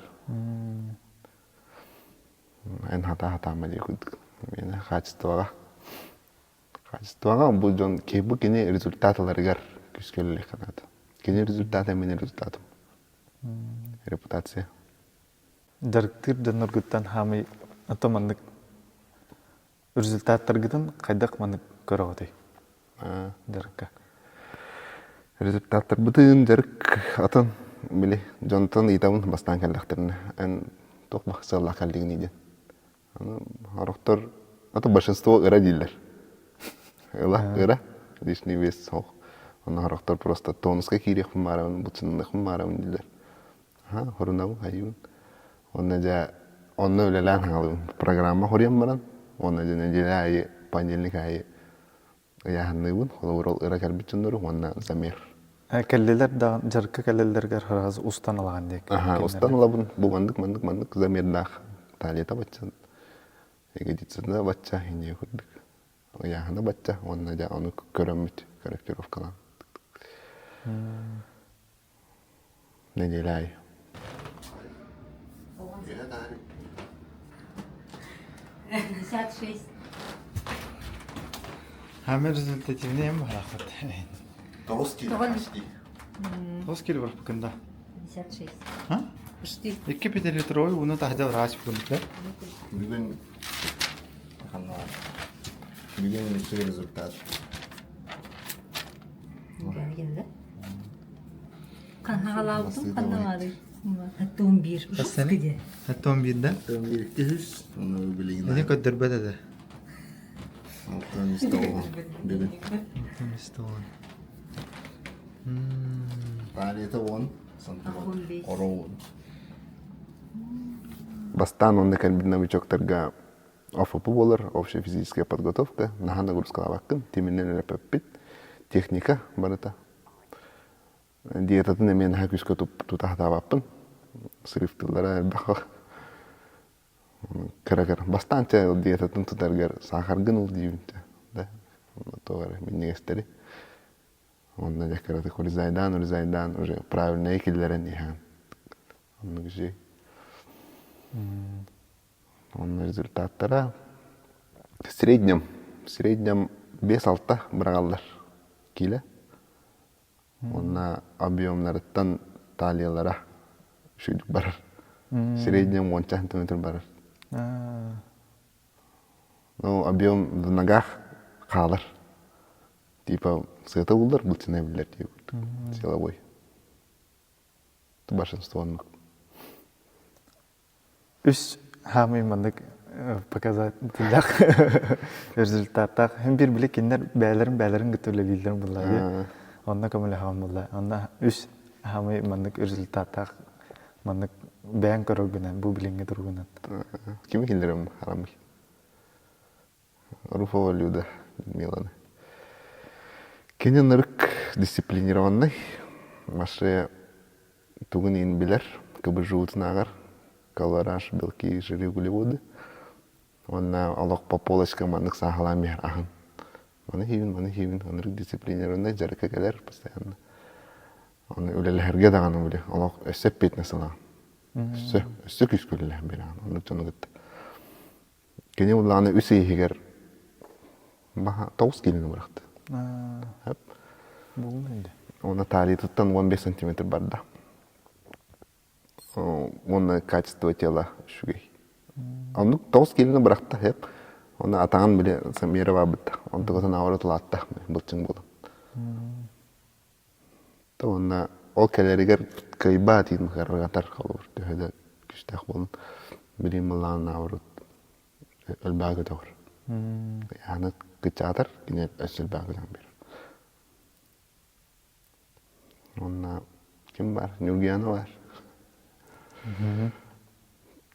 Speaker 1: Эн хатаа хатаама диир курдук. Миэнэ хаачыстыбаҕа. Хаачыстыбаҕа бу дьон бу кини результат ыларыгар күүскэ үлэлиэххэ наада. Кини результата мин результатым. Репутация.
Speaker 2: Дьарыктыыр дьонноргуттан хаамый ото маннык результаттаргытын хайдах маннык көрөҕүтүй дьарыкка?
Speaker 1: Результаттарбытын дьарык атын били дьонтон ыйытабын бастаан кэллэхтэринэ эн туох сыаллаах кэллигиний диэн. Сорохтор это большинство ыра дииллэр. Ыла, ыра, лишний вес суох. Онно сорохтор просто тонуска киириэхпин баарабын, бутсунныахпын баарабын дииллэр. Аха, хорунабын, хайыыбын. Онно дьэ, онно үлэлээн хаалабын. Программа хоруйан баран, уонна дьэ нэдиэлэ аайы, понедельник аайы ыйааһынныыбын. Холобур, ол ыра кэлбит дьоннору уонна замер.
Speaker 2: Кэллилэр да дьарыкка кэлэллэригэр хараас устан алаҕан диэк.
Speaker 1: Аха, устан ылабын. Бу маннык, маннык, маннык замердаах талията бачча, ягодицына бачча, инньэ курдук. Ыйааһына бачча уонна дьэ ону көрөммүт корректировкалаан. Нэдиэлэ аайы.
Speaker 4: 56.
Speaker 2: Хамы результативный эм барахат.
Speaker 1: 9 кило почти.
Speaker 2: 9 кило барбыкын да.
Speaker 4: 56.
Speaker 2: А?
Speaker 4: Почти.
Speaker 2: 2 пятилитровый уну таһдя врач бүгүн
Speaker 1: Бүгүн бүгүн үчүгэй результат.
Speaker 4: Да? Ханалаабытым ханна баарый? Хаттон биир.
Speaker 2: Хастаны? Хаттон биир да?
Speaker 1: Биир икки Оны билигин.
Speaker 2: Ини көрдөрбөт этэ.
Speaker 1: Алтан үс бүгүн.
Speaker 2: Алтан үс тоҕон.
Speaker 1: Талията он, сантиметр. Оро он. Бастаан онно кэлбит новичоктарга ОФП буолар, общая физическая подготовка, наһаа нагрузкалаабаккын, тимиринэн эрэ пөппүт, техника барыта. Диетатын эмиэ наһаа күүскэ тута сатаабаппын. Срывтыыллара элбэх. Кыра-кыра. Бастаан чэ диетатын тутаргар саахаргын ыл диибин да туох эрэ минньигэстэри. Онно дьэ кыратык урезайдаан, урезайдаан уже правильнайы киллэрэн иһэҕин. Оннук үчүгэй. Онно результаттара в среднем, в среднем 5-6 быраҕаллар киилэ. Уонна объемнарыттан талиялара үчүгдүк барар. В среднем уонча сантиметр барар. Ну, объем в ногах хаалар. Типа сыата буллар, былчына биллэр дии курдук. Силовой. Большинство оннук.
Speaker 2: Үс хаамый маннык показателлээх результаттаах. Һин биир били кинилэр бээлэрин бээлэрин кытта үлэлииллэрин булла дии. Онно көмөлөһөҕүн булла. Онно үс хаамый маннык результаттаах маннык бэйэҥ көрөргүнэн бу билиҥҥи туругунан.
Speaker 1: Кими киллэрем харамый? Руфова Люда Миланы. Кини ынырык дисциплинированный. Маше тугун иин билэр, КБЖУ-тун ааҕар, колораж, белки, жиры, углеводы. Уонна олох по полочкам маннык сааһылаан биһэр аһын. Маны хийбин, маны хийбин, ынырык дисциплинированный дьарыкка кэлэр постоянно. Оны үлэлэһэргэ даҕаны били олох өссө эппиэтинэс ылаҕын. Өссө, өссө күүскэ үлэлэһэн биэрэҕин. Оннук дьону кытта. Кини улаана үс ый иһигэр тоҕус киилэни бырахта. Уонна талиятыттан 15 сантиметр барда. Уонна качество тела үчүгэй. Оннук тоҕус киилэни бырахта, хэп. Уонна атаҕын били миэрэ баабытта. Онтукатын аҕара тулаатта былчыҥ буолан. Уонна ол кэлэригэр кыайбаат иин кыргатар холобур төһө да күүстээх буолун билим былаан наоборот өлбөҕө көтөҕөр. Аны кыччаатар кини өссө элбэҕи көтөҕөн биэрэр. Уонна ким баар? Ньургуяна баар.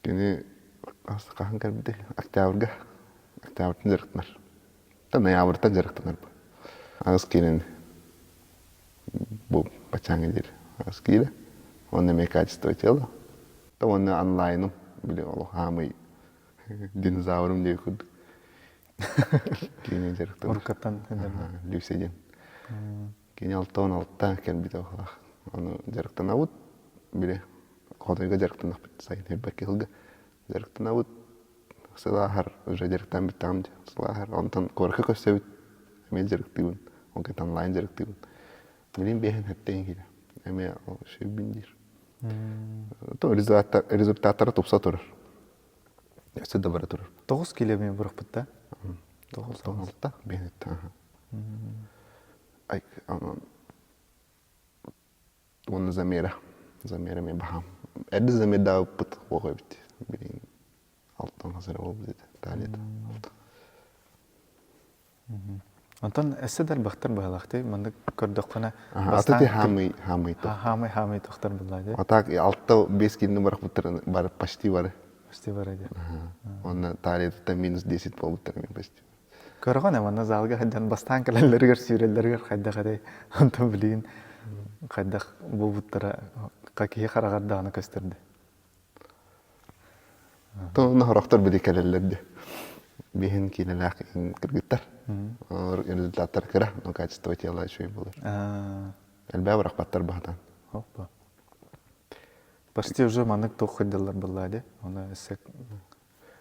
Speaker 1: Кини хаһан кэлбитэй? Октябрьга. Октябрьтан дьарыктанар. Ноябрьтан дьарыктанар. Аҕыс киилэни бу баччааҥҥа диэри аҕыс киилэ. Уонна эмиэ качество тела. Уонна онлайным били олох хаамый динозаврым диэки курдук. Кини дьарыктанар.
Speaker 2: Уруккаттан
Speaker 1: Люся диэн. Кини 66 кэлбитэ баҕалаах. Ону дьарыктанабыт. Били хотойго дьарыктанахпыт сайын ирбэкки сылга дьарыктанабыт. Сылааһар уже дьарыктаан бүттэҕим дии. Сылааһар. Онтон куоракка көрсөбүт. Эмиэ дьарыктыыбын. Ол кэннэ онлайн дьарыктыыбын. Билин биэһин хэттэн киирэ. Эмиэ сүүрбүн диир. То результаттара тупса турар. Өссө да бара турар.
Speaker 2: Тоҕус кило мен бырахпыт да?
Speaker 1: Тоҕус алта биэһин Ай, уонна замера. Замера мен баһаам. Эрдэ замердаабыппыт уох эбит. Билигин алтан хас эрэ буолбут этэ. Талията.
Speaker 2: Онтон өссө да элбэхтэр быһалаахтый. Маннык көрдөххүнэ
Speaker 1: Аты ти хаамый хаамый
Speaker 2: хаамый хаамый тохтор булла дии.
Speaker 1: А так алта бес килини барахпыттар бары почти бары.
Speaker 2: Почти бары дии.
Speaker 1: Онно талиятыттан минус 10 буолбуттар мен почти.
Speaker 2: Көрөҕүн манна залга сылдьан бастаан кэлэллэригэр сүүрэллэригэр хайдах этэй онтон билигин хайдах буолбуттара киһи хараҕар даҕаны көстөрдө.
Speaker 1: Онно сорохтор били кэлэллэр дии. Биһин киинэлээх кыргыттар. Результаттар кыра, но качество тела үчүгэй буолар. Элбэҕи бырахпаттар баһатан.
Speaker 2: Опа. Почти уже маннык туох кырдаллар буолла дии. Оны өссө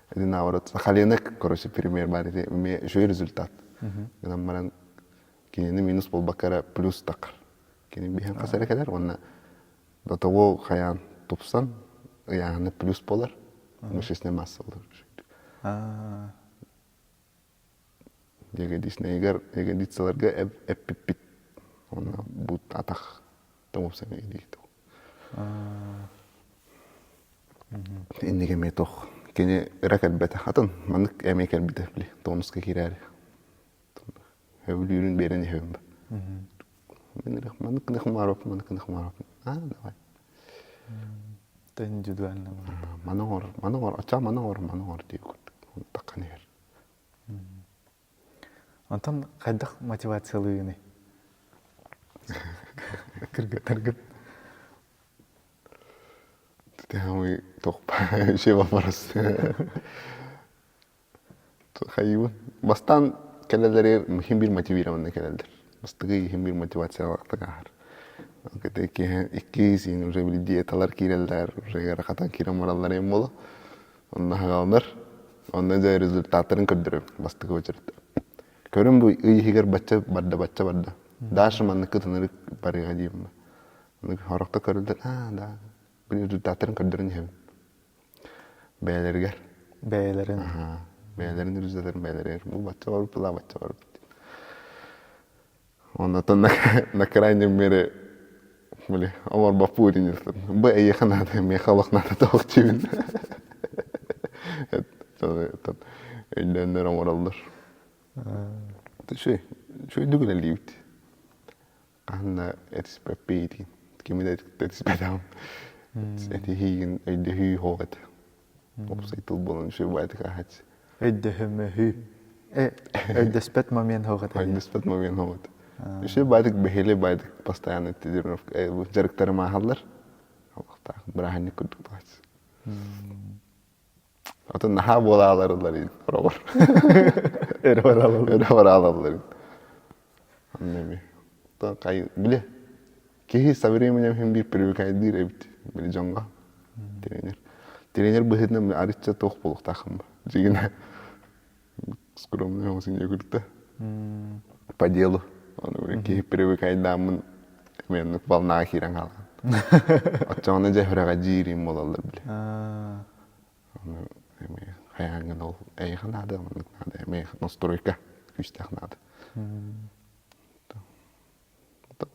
Speaker 1: Один наоборот, Сахалина, короче, пример бар ити эмиэ үчүгэй результат. Гынан баран кинини минус буолбакка эрэ плюс таххар. Кини биһэн хас эрэ кэлэр уонна до того хайаан тупсан ыйааһына плюс буолар, мышечная масса буолар. Ягодичныйгар ягодицаларга эппиппит. Уонна бут атах. Уопсайга илиит. Иннигэ эмиэ туох кини ыра кэлбэтэ. Атын маннык эмиэ кэлбитэ били тонуска киирээри. Сөбүлүүрүн биэрэн иһэбин ба. Маннык гына хумаарап, маннык гына хумаарап. А, давай.
Speaker 2: Это индивидуально.
Speaker 1: Маны оҥор, маны оҥор, оччоҕо маны оҥор, маны оҥор дии курдук. Таххан иһэр.
Speaker 2: Онтон хайдах мотивациялыыгыный? Кыргыттаргыт.
Speaker 1: Тэһэмый туох вообще вопрос. Хайыбын. Бастаан кэлэллэригэр иһин биир мотивированный кэлэллэр. Бастакы иһин биир мотивациялаахтык ааһар. Икки син уже били диеталар киирэллэр, уже ыарахатан киирэн бараллар эм буолу. Онно хагаланар. Онно дьэ результаттарын көрдөрөм бастакы очередь. Көрүм бу ый иһигэр бачча барда, бачча барда. Даша маннык кытынырык барыаҕа диим. Хорохто көрүллэр, аа да, результаттарын көрдөрөн иһэбин. Бэйэлэригэр.
Speaker 2: Бэйэлэрин.
Speaker 1: Бэйэлэрин результаттарын бэйэлэригэр. Бу бачча барбыт, была бачча барбыт. Оннотон на крайнем мере били оморбоппут иннилтэн. Бу эйиэхэ наада, миэхэ олох наада тоох диибин. Өйдөөннөр оҥороллор. Үчүгэй, үчүгэйдик үлэлиибит. Хаһан да этиспэппит кими да этиспэтэҕим. Этиһиигин өйдөһүү суох этэ. Уопсай тыл буолан үчүгэй баайдык ааһааччы.
Speaker 2: Өйдөһүмөһүү. Э, өйдөспөт момент суох этэ.
Speaker 1: Өйдөспөт момент суох этэ. Үчүгэй баайдык бэһиэлэй баайдык постоянно тренировка дьарыктарым ааһаллар. Олохтоох бырааһынньык курдук буолааччы. Атын наһаа буолааларылар ин хороҕор.
Speaker 2: Өрө бараалаллар.
Speaker 1: Өрө бараалаллар ин. Онно эми. Кай биле киһи со временем иһин биир привыкайдыыр эбит били дьоҥҥо. Тренер. Тренер быһыытынан арычча туох буолуохтааххын ба. Дьигинэ скромный оҥосун күртэ. По делу. Ону киһи привыкайдааммын эмиэ оннук волнаҕа киирэн хаалан. Оччоҕуна дьэ сүрэҕэлдьиир буолаллар били. Ону эмиэ хайаан ол эйиэхэ наада, маннык наада, эмиэ настройка күүстээх наада.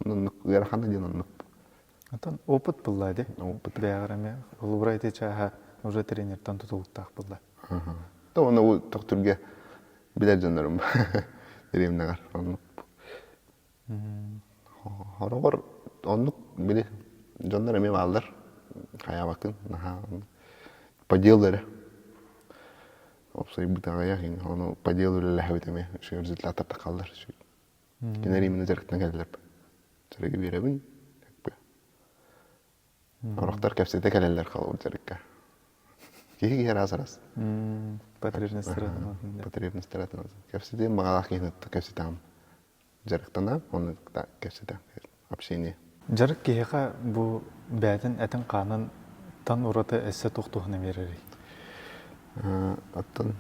Speaker 1: Оннук ыарахана диэн оннук.
Speaker 2: Оттон опыт булла ди.
Speaker 1: Опыт.
Speaker 2: Бэйэҕэр эмиэ холобура ити чааһа уже тренертэн тутулуктаах булла.
Speaker 1: То ону тохтурга билэр дьоннорум дэриэбинэҕэр оннук. Хороҕор оннук били дьоннор эмиэ бааллар. Хайаабаккын наһаа по делу эрэ. Уопсайбыт аҕыйах ону по делу үлэлэһэбит эмиэ үчүгэй результаттар тахаллар. Кинилэр именно дьарыктан кэллилэр. Дьарыгы биэрэбин. Сорохтор кэпсэтэ кэлэллэр холобур дьарыкка. Киһи киһи араас араас.
Speaker 2: Потребностьтара
Speaker 1: Потребностьтара Кэпсэтиэн баҕалаах киһини кэпсэтэҕим. Дьарыктана, оны кэпсэтэ общение.
Speaker 2: Дьарык киһиэхэ бу бэйэтин этин-хаанын тан ураты өссө туох туһунан биэрэрий?
Speaker 1: Оттон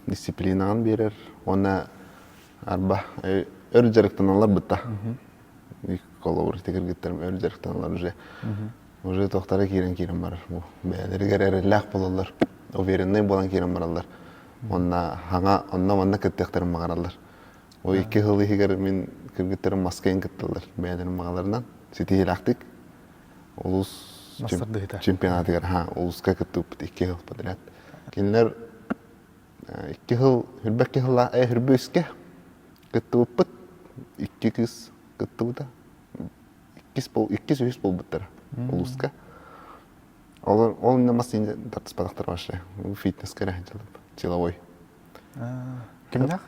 Speaker 1: дисциплинаҕын биэрэр уонна арба өр дьарыктаналлар бытта. Холобур ити кыргыттарым өр дьарыктаналлар уже. Уже туохтара киирэн киирэн барар. Бу бэйэлэригэр эрэллээх буолаллар, увереннай буолан киирэн бараллар. Уонна хаҥа онно-манна кыттыахтарын баҕараллар. Ол икки сыл иһигэр мин кыргыттарым Москваҕа кытталлар бэйэлэрин баҕаларынан ситиһиилээхтик улуус чемпионатыгар ха улууска кыттыбыппыт икки сыл подряд. Кинилэр икки сыл хүрбэкки сылла хүрбү үскэ кыттыбыппыт икки кыыс кыттыбыта иккис иккис үһүс буолбуттара улууска. Ол ол иннэ мас тартыспатахтар вообще фитнеске эрэ силовой.
Speaker 2: Кимнээх?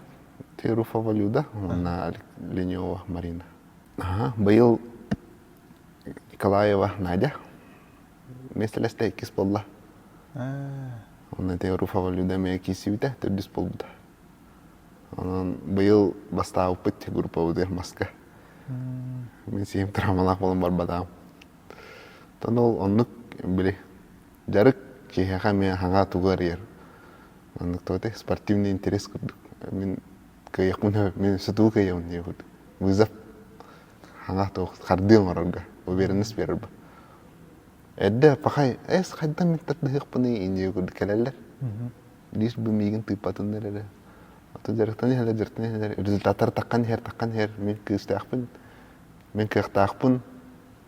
Speaker 1: Теруфова Люда уонна Ленева Марина. Быйыл Николаева Надя миэстэлэстэ иккис буолла. Онно Теруфова Люда эмиэ киирсибитэ, төрдүс буолбута. Онон быйыл бастаабыппыт группабытыгар маска. Мин сиһим травмалаах буолан барбатаҕым. Оттон ол оннук били дьарык киһиэхэ эмиэ хаҥа тугу арыйар. Маннык туох этэй спортивный интерес курдук. Мин кыайыахпын мин өссө тугу кыайабын диye курдук. Вызов хаҥа туох хардыы оҥорорго уверенность биэрэр Эрдэ пахай эс хайдах мин тардыһыахпыный инньэ курдук кэлэллэр. Лишь бы миигин тыыппатыннар эрэ. Ото дьарыктан иһэллэр, дьарыктан иһэллэр. Результаттар таххан иһэр, таххан иһэр. Мин кыыстаахпын, мин кыахтаахпын.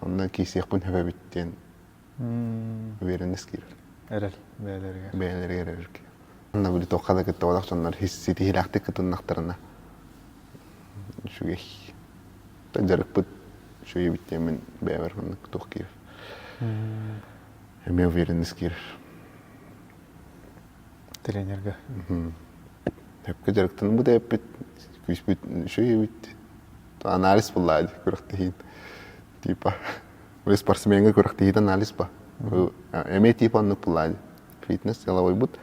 Speaker 1: Онно киирсиэхпин сөп эбит диэн уверенность киирэр.
Speaker 2: Эрэл бэйэлэригэр.
Speaker 1: Бэйэлэригэр эрэл киирэр. Онно били туохха да кыттыбатах дьоннор ситиһиилээхтик кытыннахтарына үчүгэй. Дьарыкпыт үчүгэй эбит диэммин бэйэбэр маннык туох киирэр. Эмиэ уверенность киирэр.
Speaker 2: Тренергэ.
Speaker 1: Сөпкө дьарыктанабыт эппит, күүспүт үчүгэй эбит. Анализ буллаа дии күрэхтэһиин. Типа спортсмеҥҥа күрэхтэһиитэ анализ ба. Эмиэ типа оннук буллаа дии. Фитнес силовойбут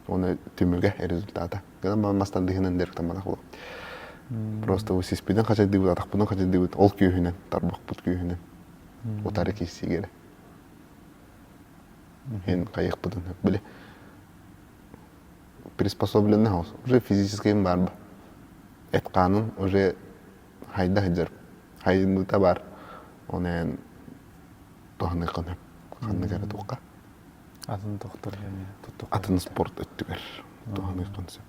Speaker 1: уонна түмүгэ результата. Гынан баран мас тардыһыынан дьарыктамматах буолуом. Просто сиспитин хачайдыыбыт, атахпытын хачайдыыбыт ол күүһүнэн, тарбахпыт күүһүнэн утары киирсиигэ эрэ. Эн хайыахпытын били приспособленный уже физически баар ба. Эт хаанын уже хайда сылдьар хайыныыта баар. Оны эн туһаныаххын сөп. Ханнык эрэ туохха.
Speaker 2: Атын тохтор эмиэ туттуохха.
Speaker 1: Атын спорт өттүгэр туһаныаххын сөп.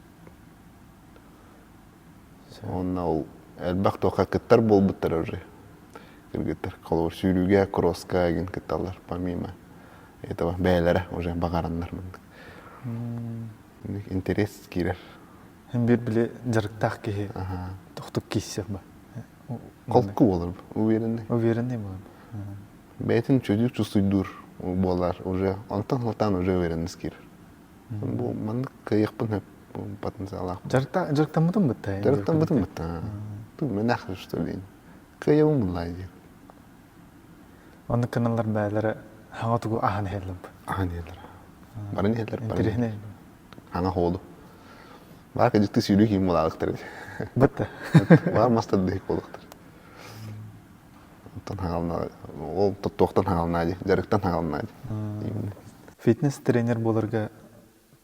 Speaker 1: Уонна ол элбэх туохха кыттар буолбуттар уже. Кыргыттар холобур сүүрүүгэ, кросска игин кытталлар помимо этого бэйэлэрэ уже баҕараннар маннык. Интерес киирэр.
Speaker 2: Һин биир били дьарыктаах киһи тохтук кииссэх ба.
Speaker 1: Холку буолар, уверенный.
Speaker 2: Уверенный буолар.
Speaker 1: Бэйэтин чөдүк чувствуйдуур буолар уже онтон сылтаан уже уверенность киирэр. Бу маннык кыайыахпын сөп потенциалаах.
Speaker 2: Дьарыктаммытым бытта.
Speaker 1: Дьарыктаммытым бытта. Ту мэнэх что ли. Кыайабын буллай диэн.
Speaker 2: Оннук каналлар бээлэрэ хаҥа тугу аһан иһэллэр.
Speaker 1: Аһан иһэллэр. Баран иһэллэр.
Speaker 2: Интэриэһинэй.
Speaker 1: Хаҥа хоолу. Баар кыдьыкты сүүрүү киин булаалыктар.
Speaker 2: Бытта.
Speaker 1: Баар мастар дыһик буолуктар. Оттон хаална ол туохтан хаална дии, дьарыктан хаална дии.
Speaker 2: Фитнес тренер буоларга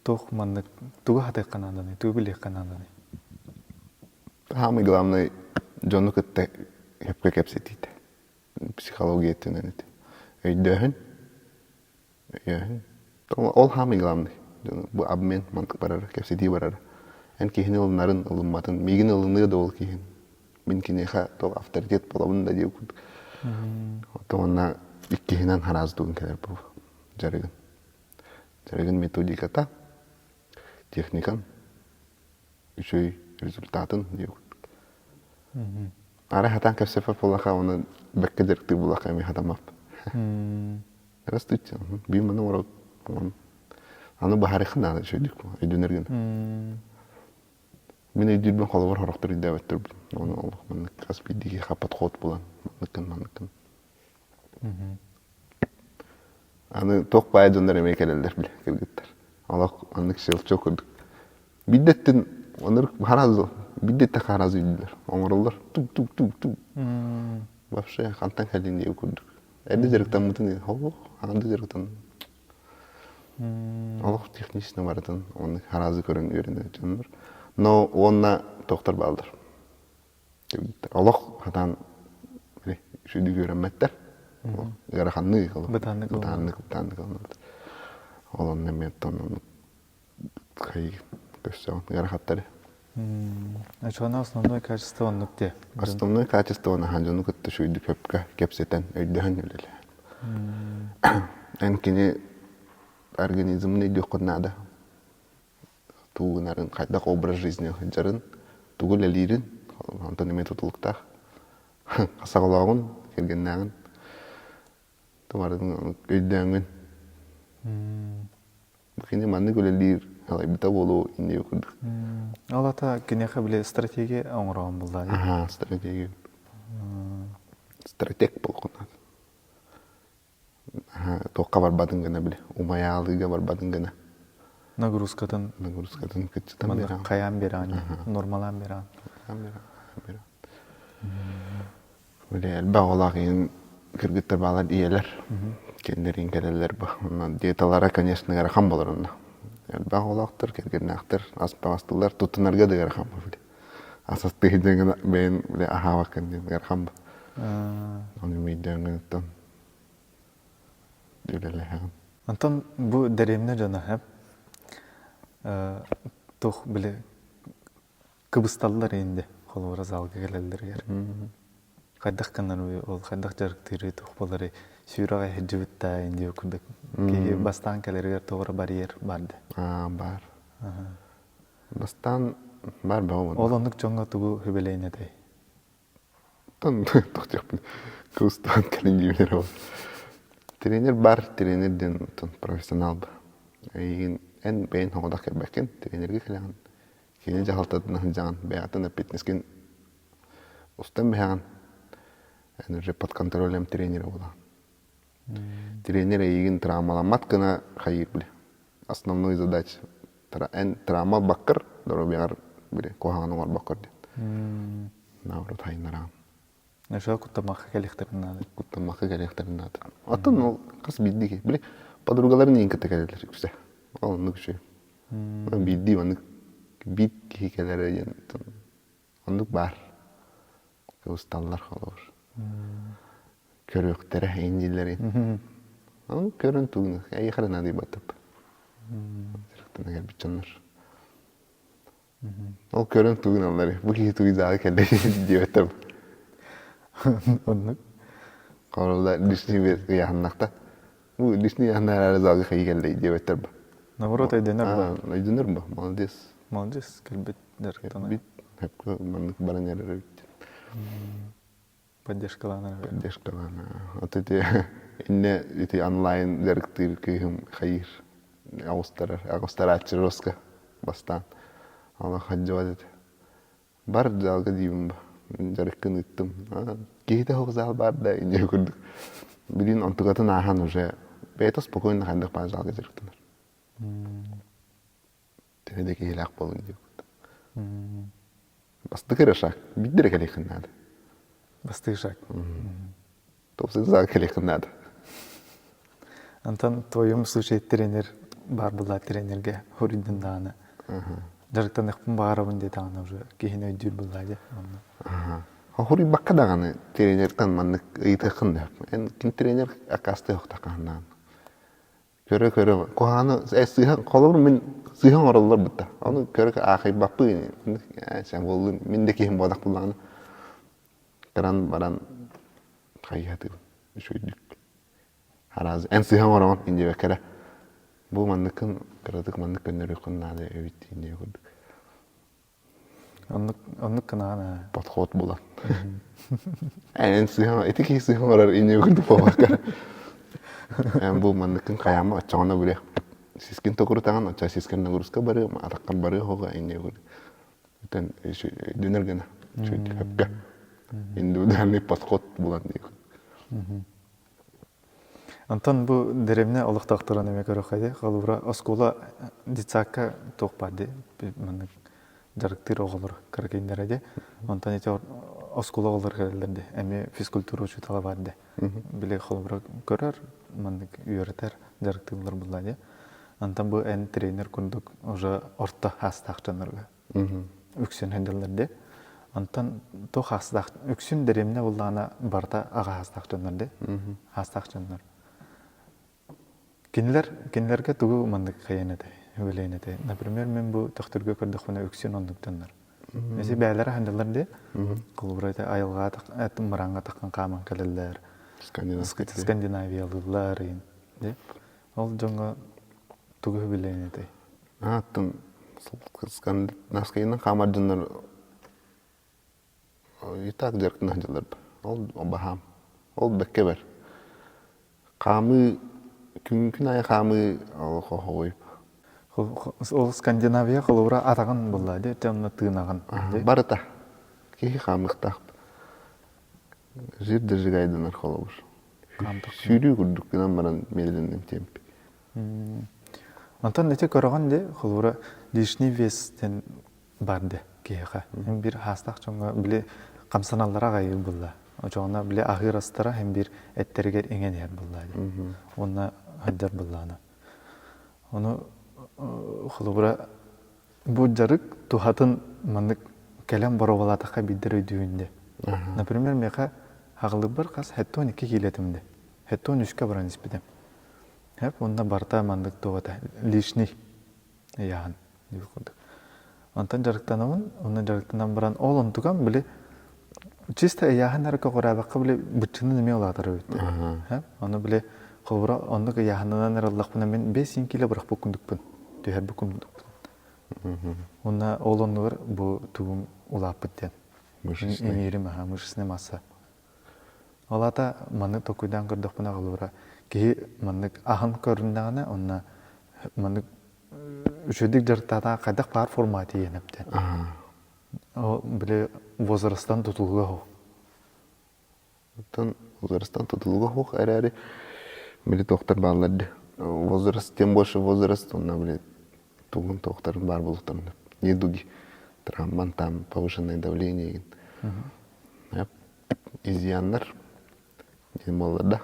Speaker 2: туох маннык тугу хатыахха нааданый, тугу билиэххэ нааданый?
Speaker 1: Самый главный дьону кытта сөпкө кэпсэтиитэ. Психология өттүнэн ити. Өйдөөһүн, өйөөһүн. Ол самый главный. Бу обмен мантык барара, кэпсэтии барара. Эн киһини ылынарын, ылымматын, миигин ылыныа да ол киһин. Мин киниэхэ туох авторитет буолабын да диир курдук. Оттон уонна иккиһинэн хараастугун кэлэр бу дьарыгын. Дьарыгын методиката, техникан үчүгэй результатын диир курдук. Арай хатаан кэпсэппэт буоллахха, оны бэккэ дьарыктыыр буоллахха эмиэ хатаммаппын. Здравствуйте. Биир маны оҥорон аны баһарыахха наада үчүгэйдик өйдөнөр гына. Мин өйдүүрбүн холобур сорохтор өйдөөбөттөр Ону олох маннык хас биирдии киһиэхэ подход булан манныккын манныккын. Аны туох баай дьоннор эмиэ кэлэллэр бile кыргыттар. Олох маннык щелчок курдук. Биирдэттин онор харазы биирдэттэ харазы өйдүүлэр. Оҥороллор тук-тук-тук-тук. Вообще хантан кэлин диэбит курдук. Эрдэ дьарыктаммытын олох хаанда дьарыктанным. Олох технично барытын оннук харазы көрөн үөрэнэр дьоннор. Но уонна тохтор бааллар. Олох хатаан үчүгдүк үөрэммэттэр. Ыараханнык
Speaker 2: Бытааннык
Speaker 1: бытааннык бытааннык Ол онно эмиэ оннук көрсөҕүн ыарахаттары.
Speaker 2: Очуона основное качество оннук дии.
Speaker 1: Основное качество наһаа дьону кытта үчүгэйдик сөпкө кэпсэтэн, өйдөһөн үлэлэһэн. Эн кини организмын өйдүөххүн наада. Тугу гынарын, хайдах образ жизни сылдьарын, тугу үлэлиирин, онтон эмиэ тутулуктаах. Хасаҕалооҕун, кэргэннээҕин Тумарын өйдөөҥҥүн. Кини маннык үлэлиир салайбыта буолуо инники курдук.
Speaker 2: Ол ата киниэхэ били стратегия оҥороон булла.
Speaker 1: Аха, стратегия. Стратег буолуохун наада. Туохха барбатын гына били, умайаалыыга барбатын гына.
Speaker 2: Нагрузкатын
Speaker 1: нагрузкатын кыччатан биэрэҕин.
Speaker 2: Хайаан биэрэҕин, нормалаан биэрэҕин.
Speaker 1: Хайаан биэрэҕин. Били элбэх оҕолоох ийэн кыргыттар баалар ийэлэр. Кинилэр кэлэллэр бу. Онно диеталара, конечно, ыарахан буолар онно. Элбэх оҕолоохтор, кэргэннээхтэр ас-таҥастыыллар, туттунарга да ыарахан бу били. Ас астыы бэйэн били аһаабаккын диэн ыарахан бу. Ону өйдөөн үлэлэһэҕин.
Speaker 2: Онтон бу дэриэбинэ дьоно һэп туох били кыбысталлар инде холобура залга кэлэллэригэр. Хайдах гынар ол хайдах дьарыктыыры туох буоларый сүүрэҕэ сылдьыбыт да диир курдук киһи бастаан кэлэригэр тоҕо эрэ барьер баар да.
Speaker 1: Аа баар. Бастаан баар бөҕө
Speaker 2: Ол оннук дьоҥҥо тугу сүбэлээн этэй?
Speaker 1: Оттон тохтуохпун кыбыстаан кэлин диибин эрэ Тренер бар, тренер диэн оттон профессионал ба. Эйигин эн бэйэн оҕодох кэлбэккин, тренергэ кэлэҕин. Кини дьаһалтатынан сылдьаҕын, бэйэҕиттэн эппиэтинэскин устан биһэҕин. Эн уже под контролем тренера буолаҕын. Тренер эйигин травмаламмат гына хайыыр били. Основной задача эн травма ылбаккар, доруобуйаҕар били куһаҕаны оҥорбоккор диэн. Наоборот хайыннараҕын.
Speaker 2: Өсө куттаммакка кэлиэхтэрин наада.
Speaker 1: Куттаммакка кэлиэхтэрин наада. Оттон ол хас биирдии киһи. Били подругаларын иин кытта кэлэллэр үксэ. Ол оннук үчүгэй. Биирдии маннык биир киһи кэлэрэ диэн оннук баар. Кыбысталлар холобур. Көрүөхтэрэ индилэрин. Ол көрөн тугун эйиэхэ эрэ наадыйбатып. Дьарыктана кэлбит дьоннор. Ол көрөн тугун аллар бу киһи тугу дааҕы кэллэ диэбэттэр.
Speaker 2: Оннук.
Speaker 1: Холобура лишний вес ыйааһыннахта. Бу лишний ыйааһыннаары залга хайыы кэллэ диэбэттэр ба.
Speaker 2: Наоборот өйдөнөр ба.
Speaker 1: Өйдөнөр ба. Молодец.
Speaker 2: Молодец кэлбит дьарыктана.
Speaker 1: Кэлбит. Хөпкө маннык баран эрэр эбит.
Speaker 2: Поддержкалаанар.
Speaker 1: Поддержкалаана. Вот ити инне ити онлайн дьарыктыыр кыыһым хайыыр оҕустарар оҕустарааччы роска бастаан олох хадьыбат этэ. Бар залга диибин ба дьарыккын ыыттым. Киһитэ суох зал баар да инньэ курдук. Билин онтукатын ааһан уже бэйэтэ спокойно хайдах баар залга дьарыктанар. Төһө да киһилээх буолун диэбит. Бастакы эрэ шаг. Биирдэ эрэ кэлиэххин наада.
Speaker 2: Бастакы шаг.
Speaker 1: Топсун зал кэлиэххин наада.
Speaker 2: Антон твоем случае тренер баар буолла тренерге хоруйдун даҕаны. Дьарыктаныахпын баҕарабын диэтэҕинэ уже киһини өйдүүр буолла дии онно.
Speaker 1: Хоруйбакка даҕаны тренертэн маннык ыйытыаххын да. Эн ким тренер аккаастыахтаххын Көрө-көрө куһаҕаны сыыһа холобур мин сыыһа оҥороллор бытта. Ону көрө аахайбаппын ээ буоллун мин да киһим буолах буллаҕына кыран баран хайыһатыыбын үчүгэйдик. Араас эн сыыһа оҥороҕун диэбэккэ эрэ бу манныккын кыратык маннык көннөрүөххүн наада эбит диэн курдук.
Speaker 2: Оннук оннук гынаҕын ээ.
Speaker 1: Подход булан. Эн сыыһа ити киһи сыыһа оҥорор инньэ курдук буолбакка. Эн бу манныккын хайаама оччоҕуна били сискин токурутаҕын оччо сискин нагрузка барыам атаххар барыа хоҕо инньэ курдук. Бүтэн өйдөнөр гына үчүгэйдик Индивидуальный подход булан диэки.
Speaker 2: Онтон бу дэриэбинэ олохтоохторун эмиэ көрүөххэ дии. Холобура, оскуола детсадка туох баар дии маннык дьарыктыыр оҕолор кыракыйдара дии. Онтон ити оскуола оҕолор кэлэллэр дии. Эмиэ физкультура учуутала баар дии. Били холобура көрөр, маннык үөрэтэр, дьарыктыыллар буолла дии. Онтон бу эн тренер курдук уже орто саастаах дьоннорго үксүн сылдьаллар дии. Онтон туох хаастаах үксүн дэриэбинэ буоллаҕына барыта аҕа хаастаах дьоннор дии. Хаастаах дьоннор. Кинилэр кинилэргэ тугу маннык хайан этэй, үбүлээн этэй. Например, мин бу Төхтүргэ көрдөхпүнэ үксүн оннук дьоннор. Эси бээлэрэ сылдьаллар дии. Холобура ити айылҕа мыраҥҥа таххан хааман кэлэллэр. Скандинавиялыыллар дии. Ол дьоҥҥо тугу үбүлээн этэй?
Speaker 1: Ааттан скандинавскайынан хаамар дьоннор и так дьарыктана сылдьаллар. Ол баһаам. Ол бэккэ бэр. Хаамыы күн аайы хаамыы олох оһоҕуй.
Speaker 2: Ол Скандинавия холобура атаҕын булла дии, онно тыынаҕын.
Speaker 1: Барыта. Киһи хаамыахтаах. Жир дожигайданар холобур. Сүүрүү курдук гынан баран медленным темпе.
Speaker 2: Онтон ити көрөҕүн дии, холобура, лишний вес диэн бар дии киһиэхэ. Һин биир хаастаах дьоҥҥо били хамсаналлара аҕайыы булла. Очоҕуна били аһыыр астара һин биир эттэригэр иҥэн иһэр булла дии. Уонна сылдьар буллаҕына. Ону холобура бу дьарык туһатын маннык кэлэн боруобалаатахха биирдэр өйдүүгүн дии. Например, миэхэ аҕылыбар хас 72 киилэтим дии. 73-кэ баран испитим. Хэп уонна барыта маннык туох этэ лишний ыйааһын диир курдук. Онтон дьарыктанабын, онно дьарыктанан баран ол онтукам били Чисто ыйааһын эрэ көҕүрээбэххэ били быччынын эмиэ улаатар эбит. Ону били холобура оннук ыйааһынынан эрэ ыллахпына мин 5 кило бырахпыт курдукпун, түһэрбит курдукпун. Уонна ол оннугар бу тугум улааппыт диэн. Иҥиирим аха мышечная масса. Ол аата маннык толкуйдаан көрдөхпүнэ холобура киһи маннык аһын көрүннэҕинэ онно маннык үчүгэйдик дьарыктаатаҕа хайдах баар формаҕа тиийэн эптэн. Били возрастан тутулуга суох.
Speaker 1: Оттон возрастан тутулуга суох эрээри били туохтар бааллар дии. Возраст, тем больше возраст, онно били тугун туохтарын баар буолуохтарын недуги, травман там повышенное давление изъяннар диэн буоллар да.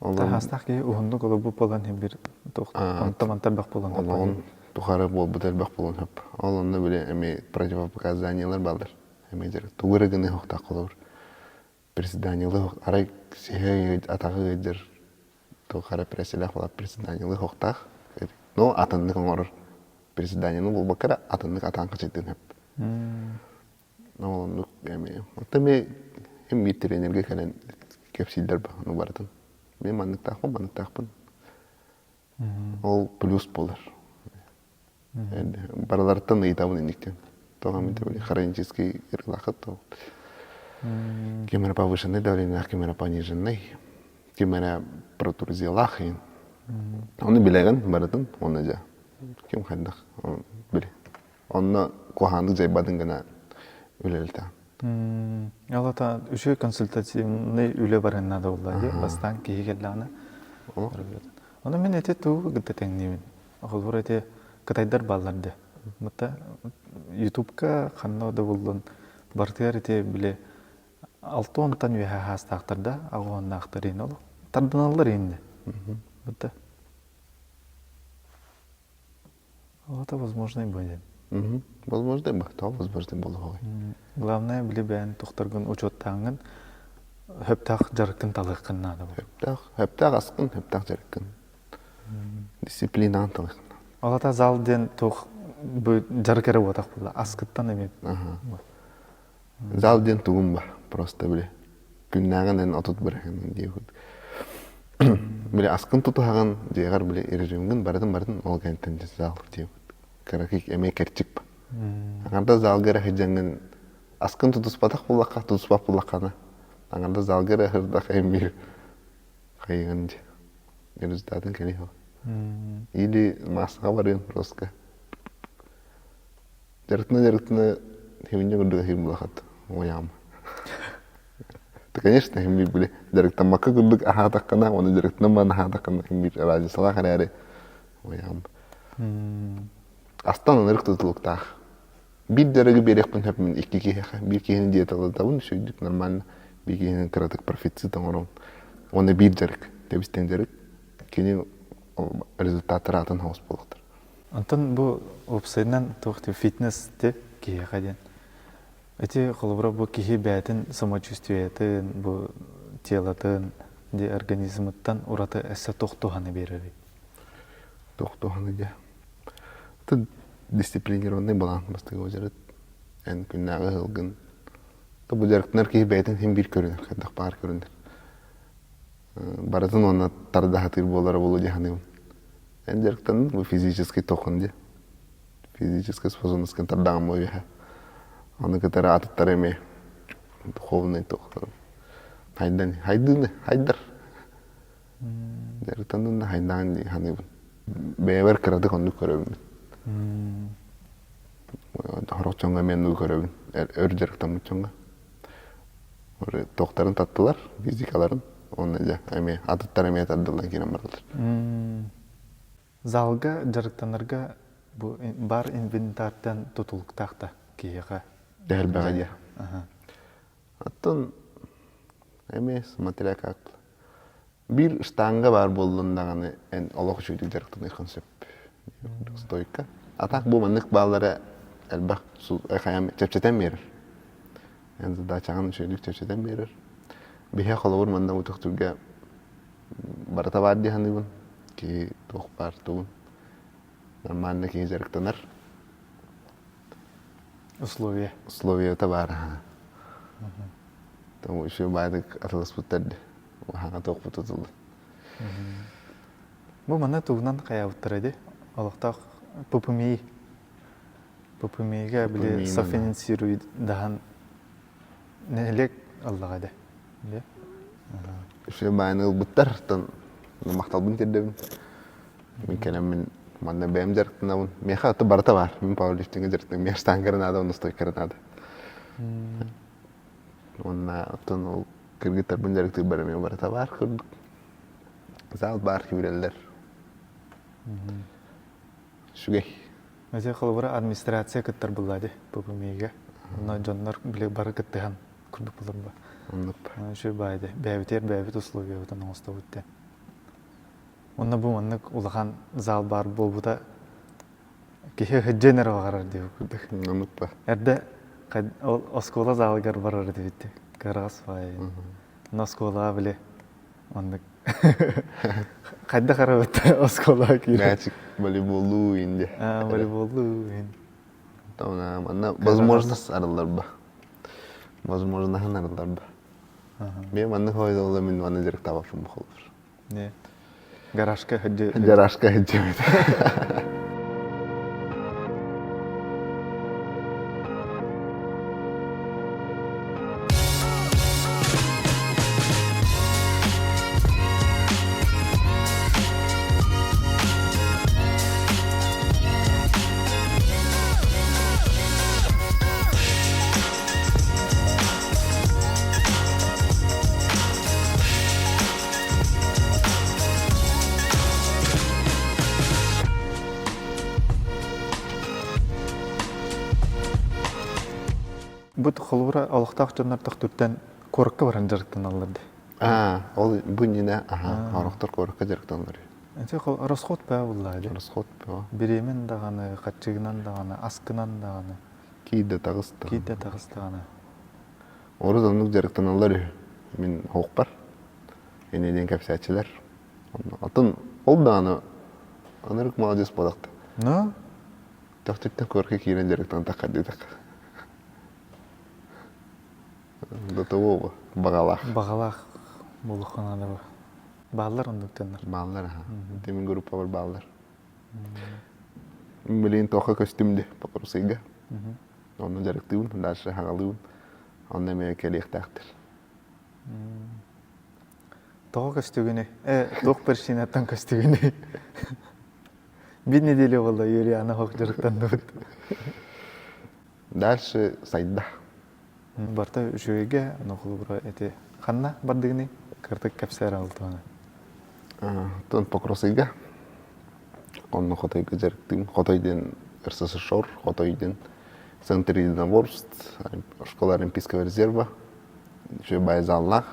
Speaker 2: Таһаастаах киһи уһуннук олорбут буолан иһин бир онто-манта элбэх буолан
Speaker 1: Олоҕун тухары буолбут элбэх буолан сөп. Ол онно били эми противопоказаниелар бааллар. Эми тугу эрэ гыныах охтаах холобур. Приседаниелы арай сиһэ атаҕы ыйдыр туох эрэ прессилээх буолар приседаниелы охтаах. Но атыннык оҥорор приседанияны буолбакка эрэ атыннык атаан хачайдыан сөп. Ол оннук эми оттон эми ким биир тренергэ кэлэн кэпсииллэр ба ону барытын. Мен манныктаахпын, манныктаахпын. Ол плюс буолар. Барыларыттан ыйытабын инниктэн. Тоҕо эмит били хронический ыарыылааххыт то. Ким эрэ повышенный давлениелаах, ким эрэ пониженный, ким эрэ протрузиялаах иһин. Ону билэҕин барытын, уонна дьэ ким хайдах били Онно куһаҕаннык дьайбатын гына үлэлэтэ.
Speaker 2: Ол ата үчүгэй консультативный үлэ барыан наада буолла дии. Бастаан киһи кэллэҕинэ. Ону мин эти тугу кытта тэҥниибин. Холобур эти кытайдар бааллар дии. Мытта Ютубка ханна да буллун барытыгар ити били 6 онтан үөһэ хаастаахтар да аҕуоннаахтар иин ол тардыналлар ииннэ. Мытта Это возможно и будет.
Speaker 1: Возможно и то возможно буолуоҕай.
Speaker 2: Главное, били бэйэн тохторгун учуоттааҥҥын хөптөөх дьарыккын талыаххын наада буолар.
Speaker 1: Хөптөөх, хөптөөх аскын, хөптөөх дьарыккын. Дисциплинаан талыаххын.
Speaker 2: Ол ата зал диэн туох бу дьарык эрэ буотах буолла. Аскыттан эмиэ.
Speaker 1: Зал диэн тугум бар, просто били күннээҕин эн 30 бырыһыан диэбит. Били аскын тутуһаҕын, дьиэҕэр били режимҥин барытын барытын ол кэнниттэн зал диэбит. Кыракый эмиэ кэрчик ба. Аҥарда залга эрэ сылдьаҥҥын аскын тутуспатах буоллахха, тутуспат буоллаххына, аҥарда залга эрэ сырдах эмиэ хайыгын дьэ результатын кэлиэ Или массаҕа барыан просто Дьарыктана-дьарыктана химинньэ курдук эһиим булахат уйаам. Да, конечно, хим били дьарыктаммакка курдук аһаатаххына, уонна дьарыктанан баран аһаатаххына хим биир разницалаах эрээри уйаам. Астан ынырык тутулуктаах. Биир дьарыгы биэриэхпин сөп мин икки киһиэхэ. Биир киһини диеталатабын, үчүгэйдик нормально. Биир киһини кыратык профицит оҥоробун. Уонна биир дьарык, тэбис-тэҥ дьарык. Кини результаттара атын соҕус буолуохтар.
Speaker 2: Онтон бу уопсайынан туох диэн фитнес те киһиэхэ диэн. Ити холобура бу киһи бэйэтин самочувствиетын, бу телотын, ди организмыттан ураты өссө туох туһаны биэрэрий?
Speaker 1: Туох туһаны дьэ. Это дисциплинированный балаан бастакы уочарат. Эн күннээҕи ыһылгын. То бу дьарыктанар киһи бэйэтин син биир көрүнэр, хайдах баар көрүнэр. Барытын уонна тардаһатыыр буолара буолуо дии саныыбын. Эн дьарыктаннын бу физический тохун дии. Физическая способность тардаҕым үөһэ. Аны кытары атыттар эмиэ духовный туох хайдан хайдыыны хайдар. Дьарыктаннын да хайдаан дии саныыбын. Бэйэбэр кыратык оннук көрөбүн. Сорох дьоҥҥо эмиэ оннук көрөбүн. Өр дьарыктаммыт дьоҥҥо. Туохтарын таттылар, физикаларын. Уонна дьэ эмиэ атыттар эмиэ тардыллан киирэн бараллар.
Speaker 2: Залга дьарыктанарга бу бар инвентартан тутулуктаах да киһиэхэ.
Speaker 1: Элбэҕэ дии. Оттон эмиэ смотря как Биир штанга баар буоллун даҕаны эн олох үчүгэйдик дьарыктаныаххын сөп. Стойка. А так бу маннык бааллара элбэх хайам чэпчэтэн биэрэр. Эн задачаҕын үчүгэйдик чэпчэтэн биэрэр. Биһиэхэ холобур манна бу Төхтүргэ барыта баар дии саныыбын. Киһи туох баар тугун. Нормально киһи дьарыктанар.
Speaker 2: Условия.
Speaker 1: Условията баар аха. Там еще баайдык атыласпыттар ди. Хаҥа туохпут тутуллар.
Speaker 2: Бу манна тугунан хайаабыттара ди? Олохтоох ППМИ. ППМИ-га били софинансируйдаһан нэһилиэк ыллаҕа дэ.
Speaker 1: Үчүгэй баайны ылбыттар, оттон махталбын тиэрдэбин. Мин кэлэммин манна бэйэм дьарыктанабын. Миэхэ аты барыта баар. Мин пауэрлифтиҥҥэ дьарыктанабын. Миэхэ штангара наада, уонна стойкара наада. Уонна оттон ол кыргыттарбын дьарыктыырбар эмиэ барыта баар курдук. Зал баар күүрэллэр. Үчүгэй.
Speaker 2: Мэтэ холобура администрация кыттар булла ди ППМИ-га. Онно дьоннор били бары кыттыһан курдук булар ба.
Speaker 1: Оннук.
Speaker 2: Үчүгэй баайды. Бэйэбитигэр бэйэбит условиябытын оҥостобут диэн. Онно бу маннык улахан зал баар буолбута киһи ыһыддьан эрэ баҕарар диэбит курдук.
Speaker 1: Оннук ба.
Speaker 2: Эрдэ ол оскуола залыгар барар этибит кыараҕас баайы. Онно оскуолаҕа били оннук хайдах арабыт оскуолаҕа киирэр.
Speaker 1: Мячик волейболлуу инде.
Speaker 2: Волейболлуу ин.
Speaker 1: Манна возможность арыллар ба. Возможноһын арыллар ба. Мен маннык хойдолла мин манна дьарыктаабаппын бухоллар.
Speaker 2: Не. Гаражка хыдьы.
Speaker 1: Гаражка хыдьыбыт.
Speaker 2: Бу холобура олохтоох дьоннор төхтүртэн куоракка баран дьарыктаналлар дии.
Speaker 1: Аа, ол бу иннинэ аха, орохтор куоракка дьарыктаналлар.
Speaker 2: Ити расход баа буллаа дии.
Speaker 1: Расход баа.
Speaker 2: Бириэмэн даҕаны, хаччыгынан даҕаны, аскынан даҕаны.
Speaker 1: Киирдэ таҕыс даҕаны.
Speaker 2: Киирдэ таҕыс даҕаны.
Speaker 1: Урут оннук дьарыктаналлар үһү. Мин оһохпор инньэ диэн кэпсээччилэр. Атын ол даҕаны ынырык маладьыас буолахта.
Speaker 2: Ну?
Speaker 1: Төхтүттэн куоракка киирэн дьарыктанатахха диэтэххэ. До того баҕалаах.
Speaker 2: Баҕалаах буолуохха наада бу. Бааллар оннук дьоннор.
Speaker 1: Бааллар аха. Ити мин группабар бааллар. Билигин туохха көстүм де Покровскайга. Онно дьарыктыыбын, дальше хаҥалыыбын. Онно эмиэ кэлиэхтээхтэр.
Speaker 2: Тоҕо көстүгүнүй? Э, туох причинаттан көстүгүнүй? Биир неделя буолла Юриана хоох дьарыктанныбыт.
Speaker 1: Дальше сайда.
Speaker 2: Барта үчүгэйгэ, ону холобура эти ханна бардыгыный? Кыртык кэпсээр алтыаны.
Speaker 1: Тон Покровскайга. Онно Хотойго дьарыктыым. Хотой диэн РССР, Хотой диэн Центр единоборств, школа Олимпийского резерва. Үчүгэй баай заллаах.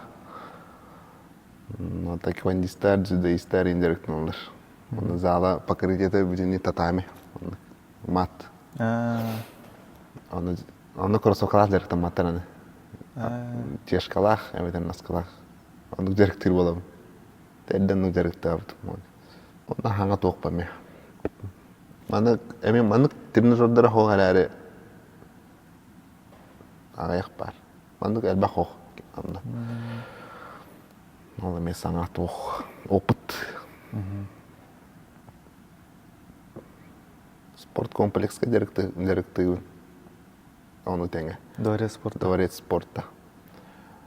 Speaker 1: Таэквондистар, дзюдоистар дьарыктаналлар. Онно зала покрытиета бүтүннүү татами. Мат. Онно онно кроссовкалаах дьарыктамматтар аны. Чешкалаах эбэтэр наскалаах. Оннук дьарыктыыр буолабын. Эрдэ оннук дьарыктаабытым. Онно хаҥа туохпа эмиэ. Маны эмиэ маннык тренажердара хоох эрээри аҕыйах баар. Маннык элбэх хоох онно. Ол эмиэ саҥа туох опыт. Спорт комплекска дьарыктыыбын. Ону тэҥэ.
Speaker 2: Дворец спорта.
Speaker 1: Дворец спорта.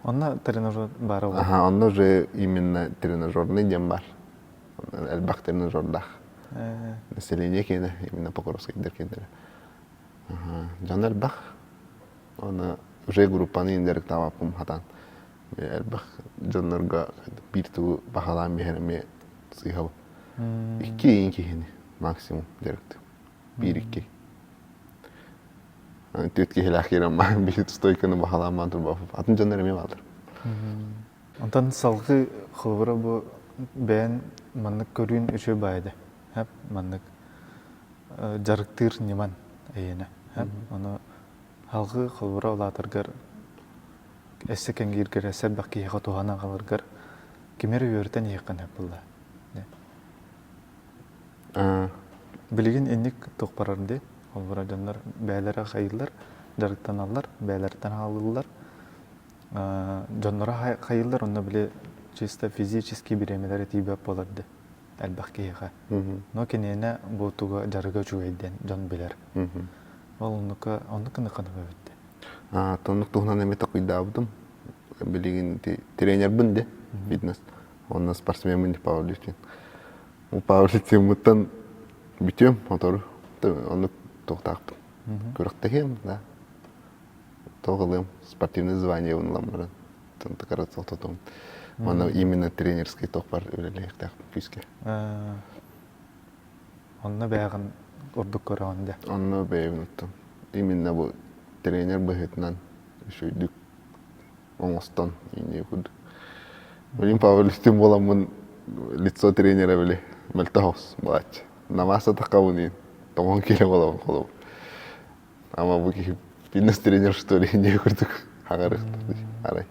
Speaker 2: Онно тренажер баара буолла.
Speaker 1: Аха, онно уже именно тренажерный диэн бар. Элбэх тренажердаах. Население киэнэ, именно Покровскайдар киэннэрэ. Дьон элбэх. Оны уже группаны дьарыктаабаппым хатан. Элбэх дьоннорго биир тугу баһалаан биһэр эмиэ сыыһабын. Икки иин киһини максимум дьарыктыым. Биир-икки. Түөрт киһилээх киирэн баан биир стойканы баһалаан баан турбаппын. Атын дьоннор эмиэ бааллар.
Speaker 2: Онтон салгыы холобура бу бэйэн маннык көрүүн үчүгэй баайда. Хэп маннык дьарыктыыр ньыман эйиэнэ. Хэп ону салгыы холобура улаатаргар эссе кэҥииргэр эссе элбэх киһиэхэ туһанан хааларгар кими эрэ үөрэтэн иһиэххин сөп буолла. Билигин инник туох барар дии. Холобура дьоннор бэйэлэрэ хайыыллар, дьарыктаналлар, бэйэлэриттэн хаалыыллар. Дьонноро хайыллар онно били чисто физически бириэмэлэрэ тиийбэт буолар дии элбэх киһиэхэ. Но киниэнэ бу туга дьарыга үчүгэй диэн дьон билэр. Ол оннука оннук гынаххына эбит.
Speaker 1: Оннук туһунан эмиэ такыйдаабытым. Билигин тренербин де фитнес. Онно спортсменмын пауэрлифтинг. Пауэрлифтингмыттан бүтүөм мотору. Оннук туохтаахпын. Күрэхтэһиэм, да. Туох ылыам, спортивный звание ылан баран тыкара тохтотуом. Манна именно тренерский тохпар үлэлиэхтээхпин күүскэ.
Speaker 2: Онно бэйэҕин ордук көрөҕүн дэ.
Speaker 1: Онно бэйэбин оттон. Именно бу тренер быһыытынан үчүгүйдүк оҥостон ииннии курдук. Билим пауэрлифтинг буоламмын лицо тренера били мөлтөх оҕус балачча. Намаасатаххабын иин тоҥон киирэ буолабын холобур. Ама бу киһи фитнес-тренер что ли диye курдук хагарыхтар арай.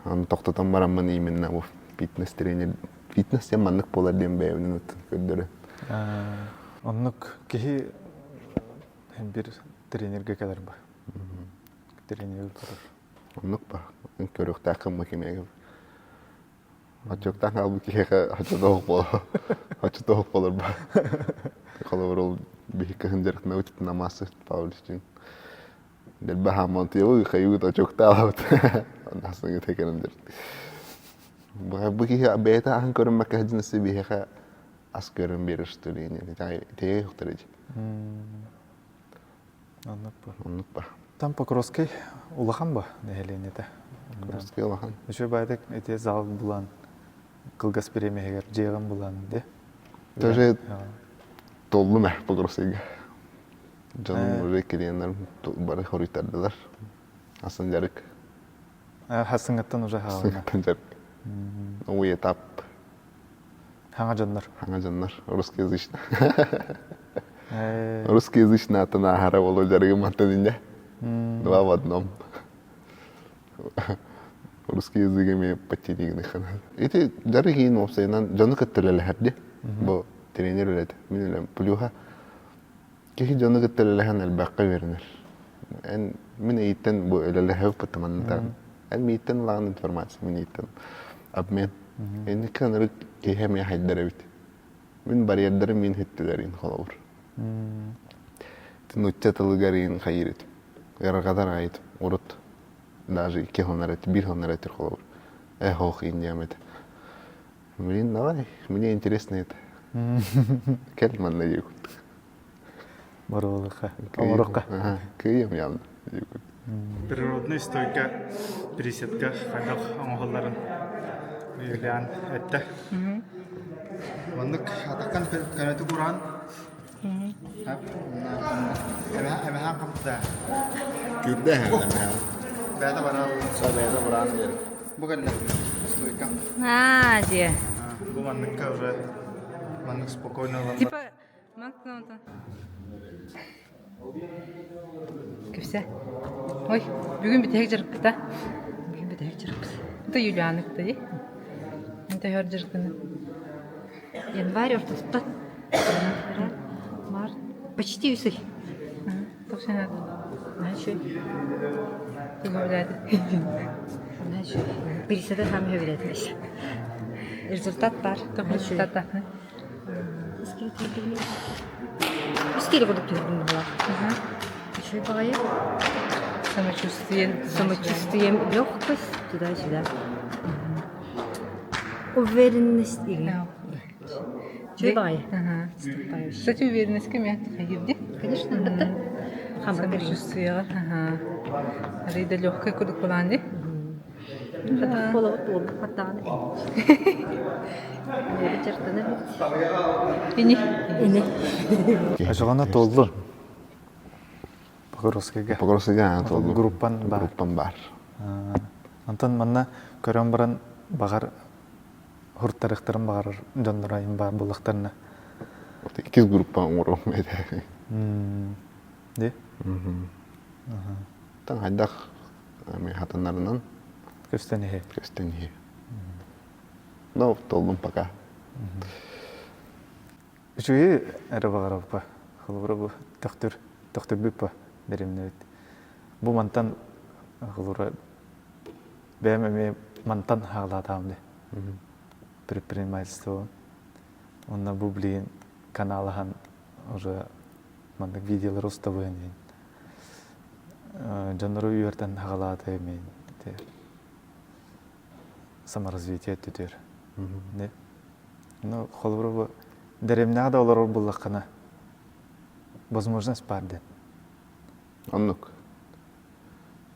Speaker 1: Аны тохтотон бараммын именно бу фитнес-тренер фитнес диэн маннык буолар диэн бэйэбинэн оттон көрдөрөн.
Speaker 2: Оннук киһи бир тренерге кэлэр ба. Тренер көрөр.
Speaker 1: Оннук ба. Көрүөхтээххин бу кимиэгэ. Отчуоктаах хаалбыт киһиэхэ оччотооҕу буолар оччотооҕу буолар ба. Холобур ол биһи кыһын дьарыктанабыт намаасы Павловичтыын. Дэлбэ хааммантыйабы хайыгыт очоктаабыт. Оннасыҥы тэкэрин дьарык. Бу киһи бэйэтэ аһын көрүммэккэ сылдьан биһиэхэ ас көрөн биэрэр что ли тэйэ охтор
Speaker 2: Оннук ба.
Speaker 1: Оннук ба.
Speaker 2: Там Покровскай улахан ба нэһилиэнньэтэ.
Speaker 1: Покровскай улахан.
Speaker 2: Үчүгэй баайдык ити зал булан кылгас бириэмэһигэр дьиэҕин булан де.
Speaker 1: Тоже толлум э Покровскайга. Дьонум уже клиеннарым бары хоруйтардылар. Асан дьарык.
Speaker 2: Хасыҥыттан уже хаалына.
Speaker 1: Хасыҥыттан дьарык. Новый этап.
Speaker 2: Хаҥа дьоннор.
Speaker 1: Хаҥа дьоннор. Русскоязычно. Русскоязычно атын ааһара боло дьарыгым атын инде. Два в одном. Русский язык эмиэ подтянигныхына. Ити дьарык иин уопсайынан дьону кытта үлэлэһэрди. Бу тренер үлэтэ. Мин үлэм плюһа Киһи дьону кытта үлэлэһэн элбэххэ үөрэнэр. Эн мин эйиттэн бу үлэлэһэбиппит манна Эн мииттэн ылаҕын информация, мин эйиттэн обмен. Инники ынырык киһи эмиэ хайдар эбит. Мин барьердарым мин хүттүлэрин холобур. Нуучча тылыгар иин хайыр этим. Ыарырҕатар аҕай этим. Урут даже икки хонор этим, биир хонор этир холобур. Эх, ох, индиям этэ. Блин, давай, мне интересно это. Кэл манна диэкут.
Speaker 2: Боруолуха. Оҥоруохха.
Speaker 1: Кыйым явно диэкут.
Speaker 2: Природный стойка приседка хайдах оҥоһулларын Юлиан эттэ.
Speaker 5: Маннык атаххан көнөтүк ураан Эбэһээн хамсаа.
Speaker 1: Күүрдээх эбэһээн.
Speaker 5: Бэйэтэ бараан.
Speaker 1: Бэйэтэ бараан диэн.
Speaker 5: Бу кэллэ. Стойка.
Speaker 4: Аа, дьиэ.
Speaker 5: Бу манныкка уже маннык спокойно ылан
Speaker 4: Типа Кэпсэ. Ой, бүгүн бүтэһик дьарыкпыта.
Speaker 3: Бүгүн бүтэһик дьарыкпыт.
Speaker 4: Это Юлианыкта дии. Это хөр дьарыктаны.
Speaker 3: Январь ортотуттан. Март. Почти үс ый.
Speaker 4: Тоқсан
Speaker 3: Наһаа
Speaker 4: Тугу билээти?
Speaker 3: Наһаа үчүгэй. Пересада саамай сөбүлээтим Результат бар.
Speaker 4: Результат
Speaker 3: Үс киилэ курдук түһэрдим быһыылаах. Үчүгэй баҕайы.
Speaker 4: Самочувствием.
Speaker 3: Самочувствием легкость туда-сюда. Уверенность деген. Үчүгэй баҕайы.
Speaker 4: Кстати, уверенность кеме хайырди?
Speaker 3: Конечно, бытта.
Speaker 4: Самочувствиеҕа. Арыйда легкай курдук булаан ди.
Speaker 3: Хатах буолабыт буолбут хаттаҕына
Speaker 4: Ини.
Speaker 3: Ини.
Speaker 2: Очоҕоно туоллун. Покровскайга.
Speaker 1: Покровскайга туоллун.
Speaker 2: Группан бар.
Speaker 1: Группан бар.
Speaker 2: Онтон манна көрөн баран баҕар хуртарыхтарын баҕарар дьоннор айым баар буоллахтарына.
Speaker 1: Иккис группа оҥоруом этэ.
Speaker 2: Ди?
Speaker 1: Таҥ хайдах хатанарынан
Speaker 2: көстөн иһи.
Speaker 1: Көстөн иһи. Ну, толлум пока.
Speaker 2: Үчүгэй эрэ баҕарабыппа. Холобура бу төхтүр, төхтүрбүппа дэримнэбит. Бу мантан холобура Бэйэм эмиэ мантан хаалаатаҕым дии. Предпринимательство. Онно бу билигин канал аһан уже маннык видеолары устабын диэн. Дьоннору үөртэн хаҕалаата эмиэ саморазвитие өттүтүөр. Ну, холобура бу дэриэбинэҕэ да олорор буллаххына возможность баар диэн.
Speaker 1: Оннук.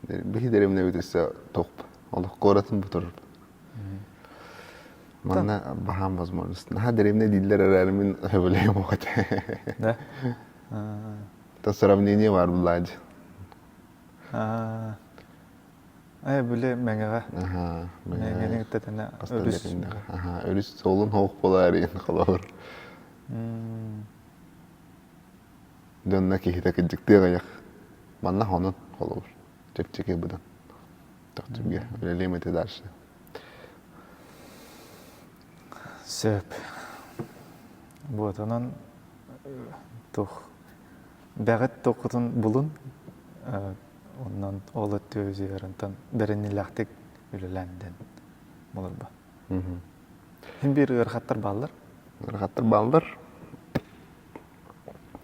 Speaker 1: Биһи дэриэбинэбит өссө топ. Олох куоратын бутурur. Манна баһаам возможность. Наһаа дэриэбинэ дииллэр эрээри мин сөбүлэйим оҕо
Speaker 2: Да?
Speaker 1: То сравнение бар булаадьы.
Speaker 2: Э, били Мэҥэҕэ. Мэҥэни кытта тэнэ өрүс.
Speaker 1: Өрүс суолун хоох буолаар холобур. Дьонно киһитэ кырдьыктыы аҕыйах. Манна хонун холобур. Чэпчэки быдан. Төхтүргэ үлэлиэм этэ дальше.
Speaker 2: Сөп. Вот онон туох бэҕэт туоххутун булун онон ол өттү өзүгэр бэринилээхтик үлэлээн диэн болорбо. Хин биир ыарахаттар бааллар.
Speaker 1: Ыарахаттар бааллар.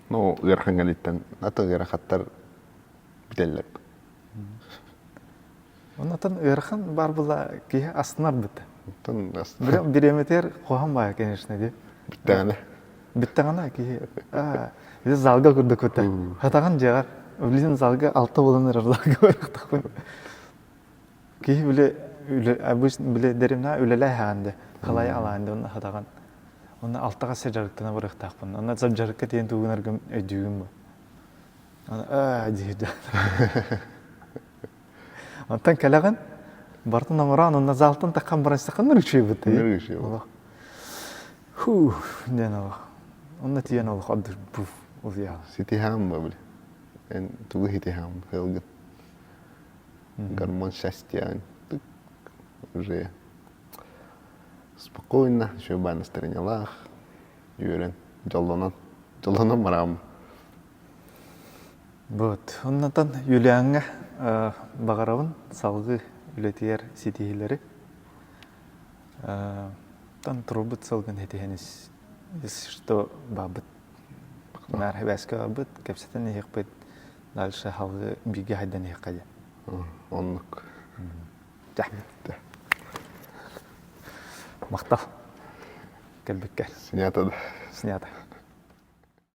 Speaker 1: Ну, ыарахан кэлиттэн аты ыарахаттар бүтэллэр.
Speaker 2: Оннотон ыарахан баар була киһи астынар быт.
Speaker 1: Оттон
Speaker 2: Бириэмэтигэр хоһон баайа, конечно, ди.
Speaker 1: Бүттэҕинэ.
Speaker 2: Бүттэҕинэ киһи Ити залга курдук кутта. Хатаҕын дьиэҕэр билин залга алта буолан эрэр залга барыахтахпын. Киһи били үлэ обычно били дэримнэ үлэлээ хаан де халай алаан де онно хатаҕын. Онно алтаҕа сир дьарыктана барыахтаахпын. Онно дьарыкка тиийэн тугунаргым өйдүүгүн бу. Аны аа диир Онтон кэлэҕин бартын оҥороон онно залтан таххан баран саханнар үчүгэй
Speaker 1: Үчүгэй.
Speaker 2: Хуу диэн олох. Онно тиийэн олох отдыр буф улуйаҕа.
Speaker 1: Ситиһэҕин ба били. Эн тугу ситиһэҕин сыалгын? Гормон счастья уже спокойно, еще баар настроениялаах, үөрэн, дьоллонон, дьоллонон бараҕым.
Speaker 2: Вот. Оннотон Юлиаҥҥа баҕарабын салгыы үлэтигэр ситиһиилэри. Тан турбут сылгын этиһэн ис что баабыт наар хэбээскэ барбыт кэпсэтэн иһиэхпит дальше халгы бииргэ хайдан иһиэххэ диэн.
Speaker 1: Оннук.
Speaker 2: Дьэ. Махтал. Кэлбиккэр.
Speaker 1: Снято да.
Speaker 2: Снято.